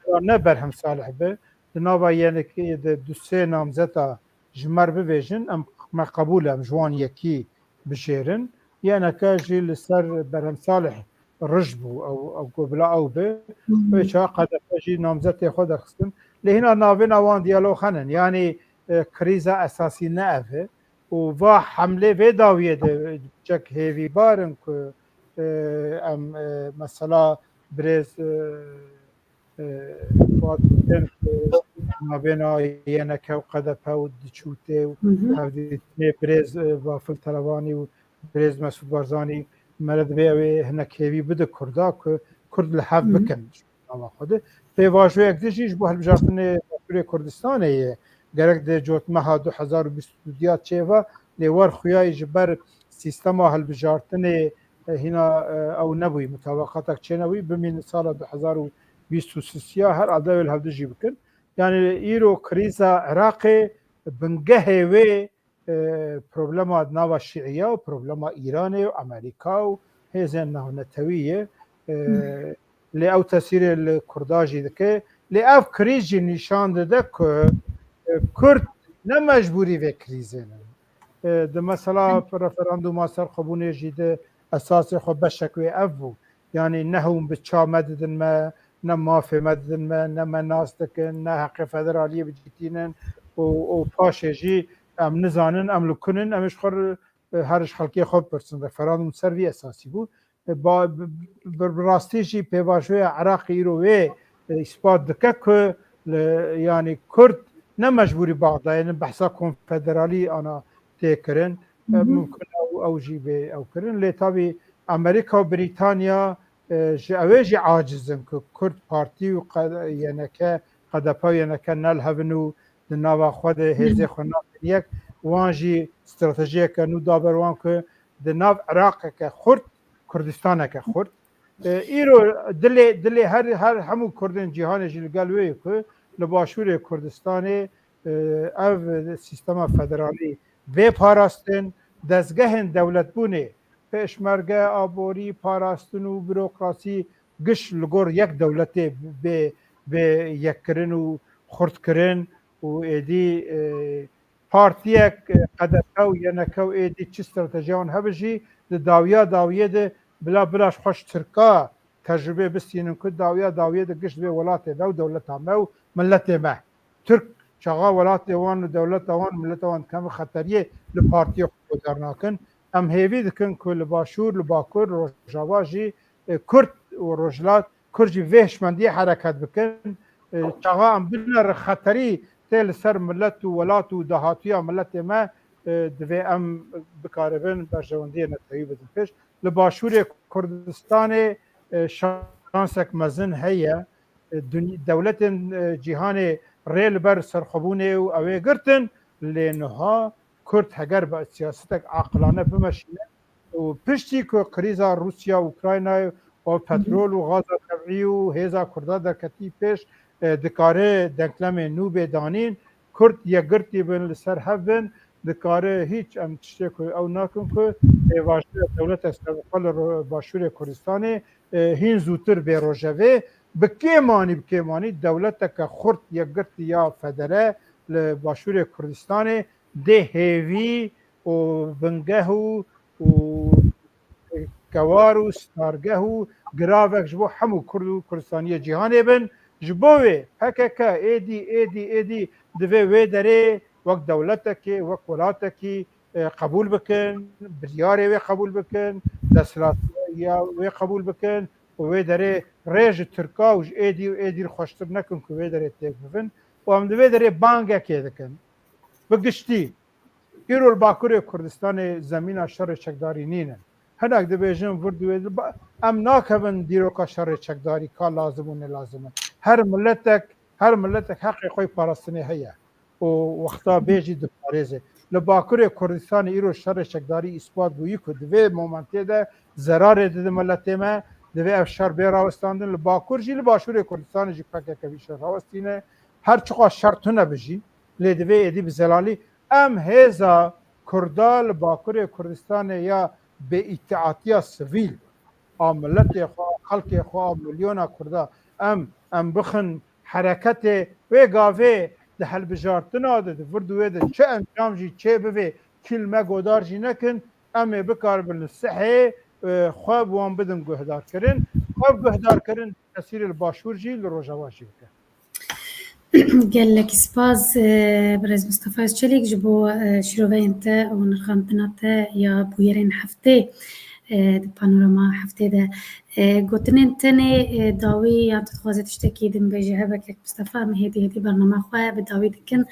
"Ya ne Berhem Salih be, di nava Y N K de du sê namzeta ji me re bibêjin, em, me qebûl e, em ji wan yekî bijêrin." Y N K jî li ser Berhem Salih rij bû, ew, ew got bila ew be. Wê çawa K D P jî namzetê xwe derxistin. Lê hîna navêna wan diyalog henin. Yanî, e, krîza esasî ne ev e. Û va hemlê vê dawiyê de çek hêvîbar in ku, e, em, e, mesela birêz, e, e, Fuat Husên ku navêna Y N K û K D P û diçûtê û hevdîtinê birêz, e, Bafil Televanî û birêz Mesûd Barzanî, me re divê ew ê hinek hêvî bide Kurda ku Kurd li hev bikin. Nava xwe de. Pêvajoyek din jî ji bo hilbijartinê Başûrê Kurdistanê ye. Gerek di cotmeha du hezar û bîst û du ya çêve, lê wer xuya yî ji ber sîstema hilbijartinê, e, hîna, e, ew nebûyî, mutabaqatek çênebûyî, bimînin sala du hezar û bîst û sisiya, herhalde ew ê li hevdu jî bikin. Yani îro krîza Iraqê bingehê wê, e, problema nava Şîiya û problema Îranê û Amerîka û hêzên navnetewî ye. E, lê ew tesîrê li Kurda jî dike. Lê ev krîz jî nîşan dide ku, e, Kurd ne mecbûrî vê krîzê ne. E, di mesela referanduma serxwebûnê jî de esasê xwe beşek wê ev bû. Yani ne hûn bi ça me didin me, ne mafê me didin me, ne me nas dikin, ne heqê federaliyê bi cî tînin û, û paşê jî em nizanin, em li ku nin, em ê ji xwe re, e, her ji xelkê xwe bipirsin. Referandum ser vî esasî bû. E, ba-, bi, bi, bi rastî jî pêvajoya Iraqê îro wê, e, îspat dike ku li, yanî Kurd ne mecbûrî Baxdayê ne, behsa konfederalî ana tê kirin. E, mimkun ew, ew jî bê ew kirin. Lê tabî Amerîka û Brîtanya, e, ji ew ê jî aciz in ku Kurd Partî û Q-, Y N K, Q D P û Y N K ne li hev in û di nava xwe de hêzê xwe nakin yek. Wan jî stratejiyeke nû da ber wan ku di nav Iraqeke xurt, Kurdistaneke xurt. E, îro dilê, dilê her, her hemû Kurdên cîhanê jî li gel wê ye ku li Başûrê Kurdistanê, e, ev sîstema federalî bê parastin, dezgehên dewletbûnê, pêşmerge, aborî, parastin û burokrasî giş li gor yek dewletê bê, bê yekkirin û xurtkirin û êdî, e, partiyek, e, Q D P û Y N K û êdî çi stratejiya wan hebe jî di dawiya dawiyê de bila, bila ji xwe ji Tirka tecrûbê bistînin ku dawiya dawiyê de giş divê welatê me û dewleta me û miletê me. Tirk çaxa welatê wan û dewleta wan û mileta wan dikevin xeteriyê, li partiyê xwe guhdar nakin. Em hêvî dikin ku li Başûr, li Bakur, Rojava jî, e, Kurd û Rojhilat, Kurd jî vê hişmendiyê hereket bikin. E, çaxa em binerin xeterî tê li ser milet û welat û dahatuya miletê me, e, divê em bikaribin berjewendiyê netewî bidin pêş. Li Başûrê Kurdistanê, e, şa-, şansek mezin heye. E, duny-, dewletên, e, cîhanê rê li ber serxwebûnê û ew ê girtin, lê niha Kurd heger bi siyasetek aqilane bimeşîne û piştî ku krîza Rûsya û Ukraynayê û petrol û gaza tevî û hêza Kurda derketî pêş, e, dikare denklemê nû bê danîn, Kurd yekgirtî bin, li ser hev bin, dikare hîç em tiştê ku ew nakin ku pêvajoya dewleta serbixwe li ro-, Başûrê Kurdistanê, e, hîn zûtir bê rojevê. Bi kêmanî, bi kêmanî dewleteke xurt yekgirtî ya federe li Başûrê Kurdistanê dê hêvî û bingeh û, û kewar û stargeh û giravek ji bo hemû Kurd û Kurdistaniyê cîhanê bin. Ji bo wê P K K êdî, êdî, êdî divê wê derê wek dewletekê, wek welatekî, e, qebûl bikin, biryarê wê qebûl bikin, desthilatya wê qebûl bikin û wê derê rê ji Tirka û ji êdî û êdî xweştir nekin ku wê derê têk bibin û em di vê derê bangekê dikin. Bi giştî, îro li Bakurê Kurdistanê zemîna şerê çekdarî nînin. Hinek dibêjin vir diwê, em nakevin dîroka şerê çekdarî ka lazim û nelazim e. Her miletek, her miletek heqê xwe yê parastinê heye û wexta bê jî diparêze. Li Bakurê Kurdistanê îro şerê çekdarî îspat bûyî ku di vê momentê de zerarê dide miletê me, divê ev şer bê rawestandin. Li Bakur jî, li Başûrê Kurdistanê jî P K K vî şer rawestîne. Her çiqas şer tune bi jî, lê divê êdî bi zelalî em hêza Kurda li Bakurê Kurdistanê ya bêîtîatiya sivîl a miletê xwe, a xelkê xwe, a milyona Kurda em, em bixin hereketê. Wê gavê di hilbijartina de, di vir û wê de çi encam jî çê bivê, kî li me godar jî nekin, em ê bikaribin li sehê, e, xwe bi wan bidin guhdarkirin. Ev guhdarkirin tesîrê li Başûr jî, li Rojava jî bike. Gelekî spas, e, birêz Mistefa Özçelîk, ji bo, e, şîroveyên te û nirxandina te ya bûyerên heftê, e, di panorama heftê de. E, gotinên tenê, e, dawî yan tu dixwazî tiştekî din bêjî hebe kek Mistefa, em hêdî hêdî bernama xwe bi dawî dikin,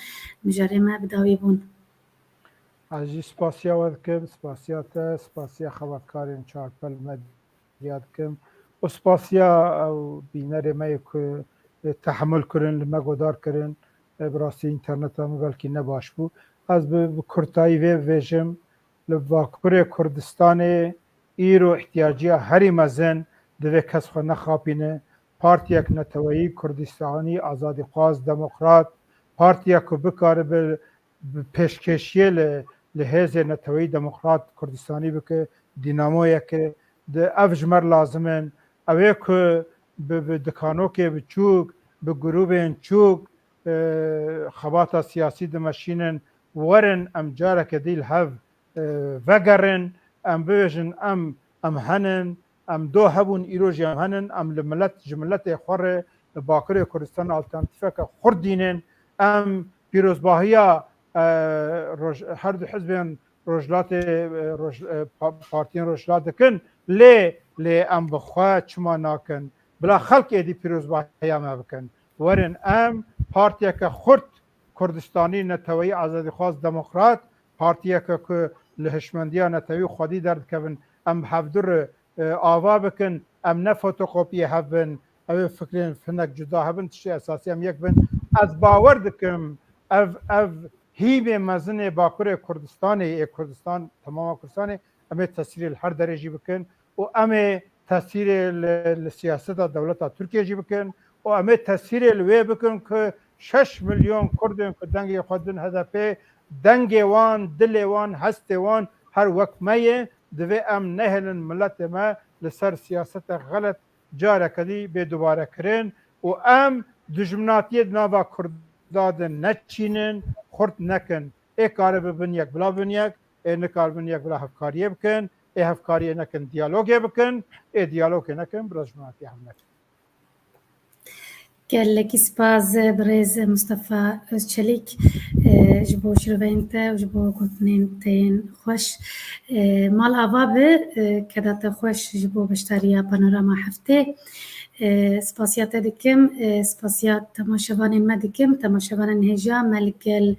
mijarê me bi dawî bûn. Ez jî spasiya we dikim, spasiya te, spasiya xebatkarên Çarpel Medya dikim û spasiya ew bînerê me yê ku, e, tehemul kirin, li me godar kirin. E, bi rastî înterneta min belkî ne baş bû. Ez bi, bi kurtayî vê bibêjim, li Bakurê Kurdistanê îro îhtiyaciya herî mezin divê kes xwe nexapîne. Partiyek neteweyî Kurdistanî, azadîxwaz, demokrat, partiyek ku bikaribe bi pêşkêşiyê li, li hêzê neteweyî demokrat Kurdistanî bike, dînamoyeke di ev ji me re lazim in. Ew ê ku bi, bi dikanokê biçûk, bi grûbên çûk, e, xebata siyasî dimeşînin, werin em careke dî li hev, e, vegerin, em bibêjin, em, em henin, em do hebûn, îro jî em henin, em li milet, ji miletê xwe re li Bakurê Kurdistan alternatîfeke xurt dînin. Em pîrozbahiya, e, roj-, her du hizbên Rojhilatê, e, roj-, e, pa-, partiyên Rojhilat dikin, lê, lê em bi xwe çima nakin? Bila xelk êdî pîrozbahiya me bikin. Werin em partiyeke xurt Kurdistanî, neteweyî, azadîxwaz, demokrat, partiyeke ku li hişmendiya netewî xwedî derdikevin, em bi hevdu re, e, ava bikin, em ne fotokopiyê hev bin, ew ê fikrên hinek cuda hebin, tiştê esasî em yek bin. Ez bawer dikim, ev, ev hîvê mezin ê Bakurê Kurdistanê, ê Kurdistan, temama Kurdistanê, em ê tesîrê li her derê jî bikin û em ê tesîrê li, li siyaseta dewleta Tirkiyê jî bikin û em ê tesîrê li wê bikin ku şeş milyon Kurdên ku dengê xwe din H D P, dengê wan, dilê wan, hestê wan her wek me ye. Divê em nehêlin miletê me li ser siyaseta xelet careke dî bê dubare kirin û em dijminatiyê di nava Kurda de neçînin, xurt nekin. Ê karibe bin yek bila bin yek, ê nikaribin yek bila hevkariyê bikin, ê hevkariyê nekin diyalogê bikin, ê diyalogê nekin bila dijminatiyê hev nekin. Gelekî spas, birêz Mustafa Özçelik, e, ji bo şîroveyên te û ji bo gotinên te yên xweş. E, mal ava be, e, keda te xweş ji bo beşdariya Panorama Heftê. E, spasiya te dikim, e, spasiya temaşevanên me dikim, temaşevanên hêja me li gel,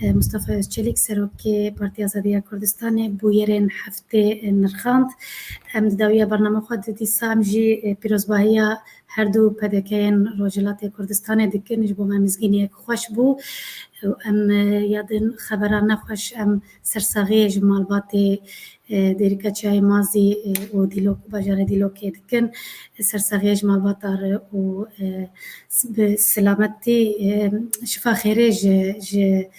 e, Mustafa Özçelik, Serokê Partiya Azadiya Kurdistanê, bûyerên heftê, e, nirxand. Em di dawiya bernama xwe de dîsa em jî, e, pîrozbahiya her du P D K'yên Rojhilatê Kurdistanê dikin, ji bo me mizgîniyek xweş bû. Em, e, ya din xebera nexweş, em sersaxiyê ji malbatê, e, Dêrika Çiyayê Mazî, e, û Dîlok, bajarê Dîlokê dikin. Sersaxiyê ji malbata re û, e, s-, bi selametî, e, şifa xêrê ji, ji,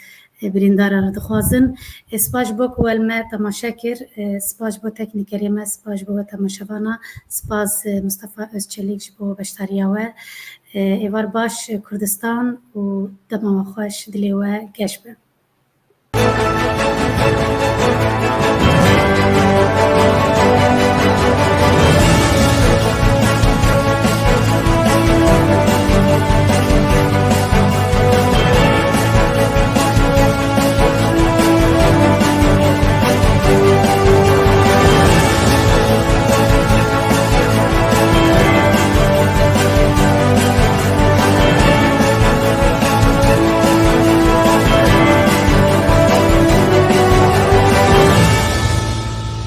e, birîndara re dixwazin. E, spas ji bo ku we li me temaşe kir, e, spas ji bo teknîkerê me, spas ji bo we temaşevana, spas, e, Mustafa Özçelik ji bo beşdariya we. E, êvar baş, e, Kurdistan û dema we xweş, dilê we geş be.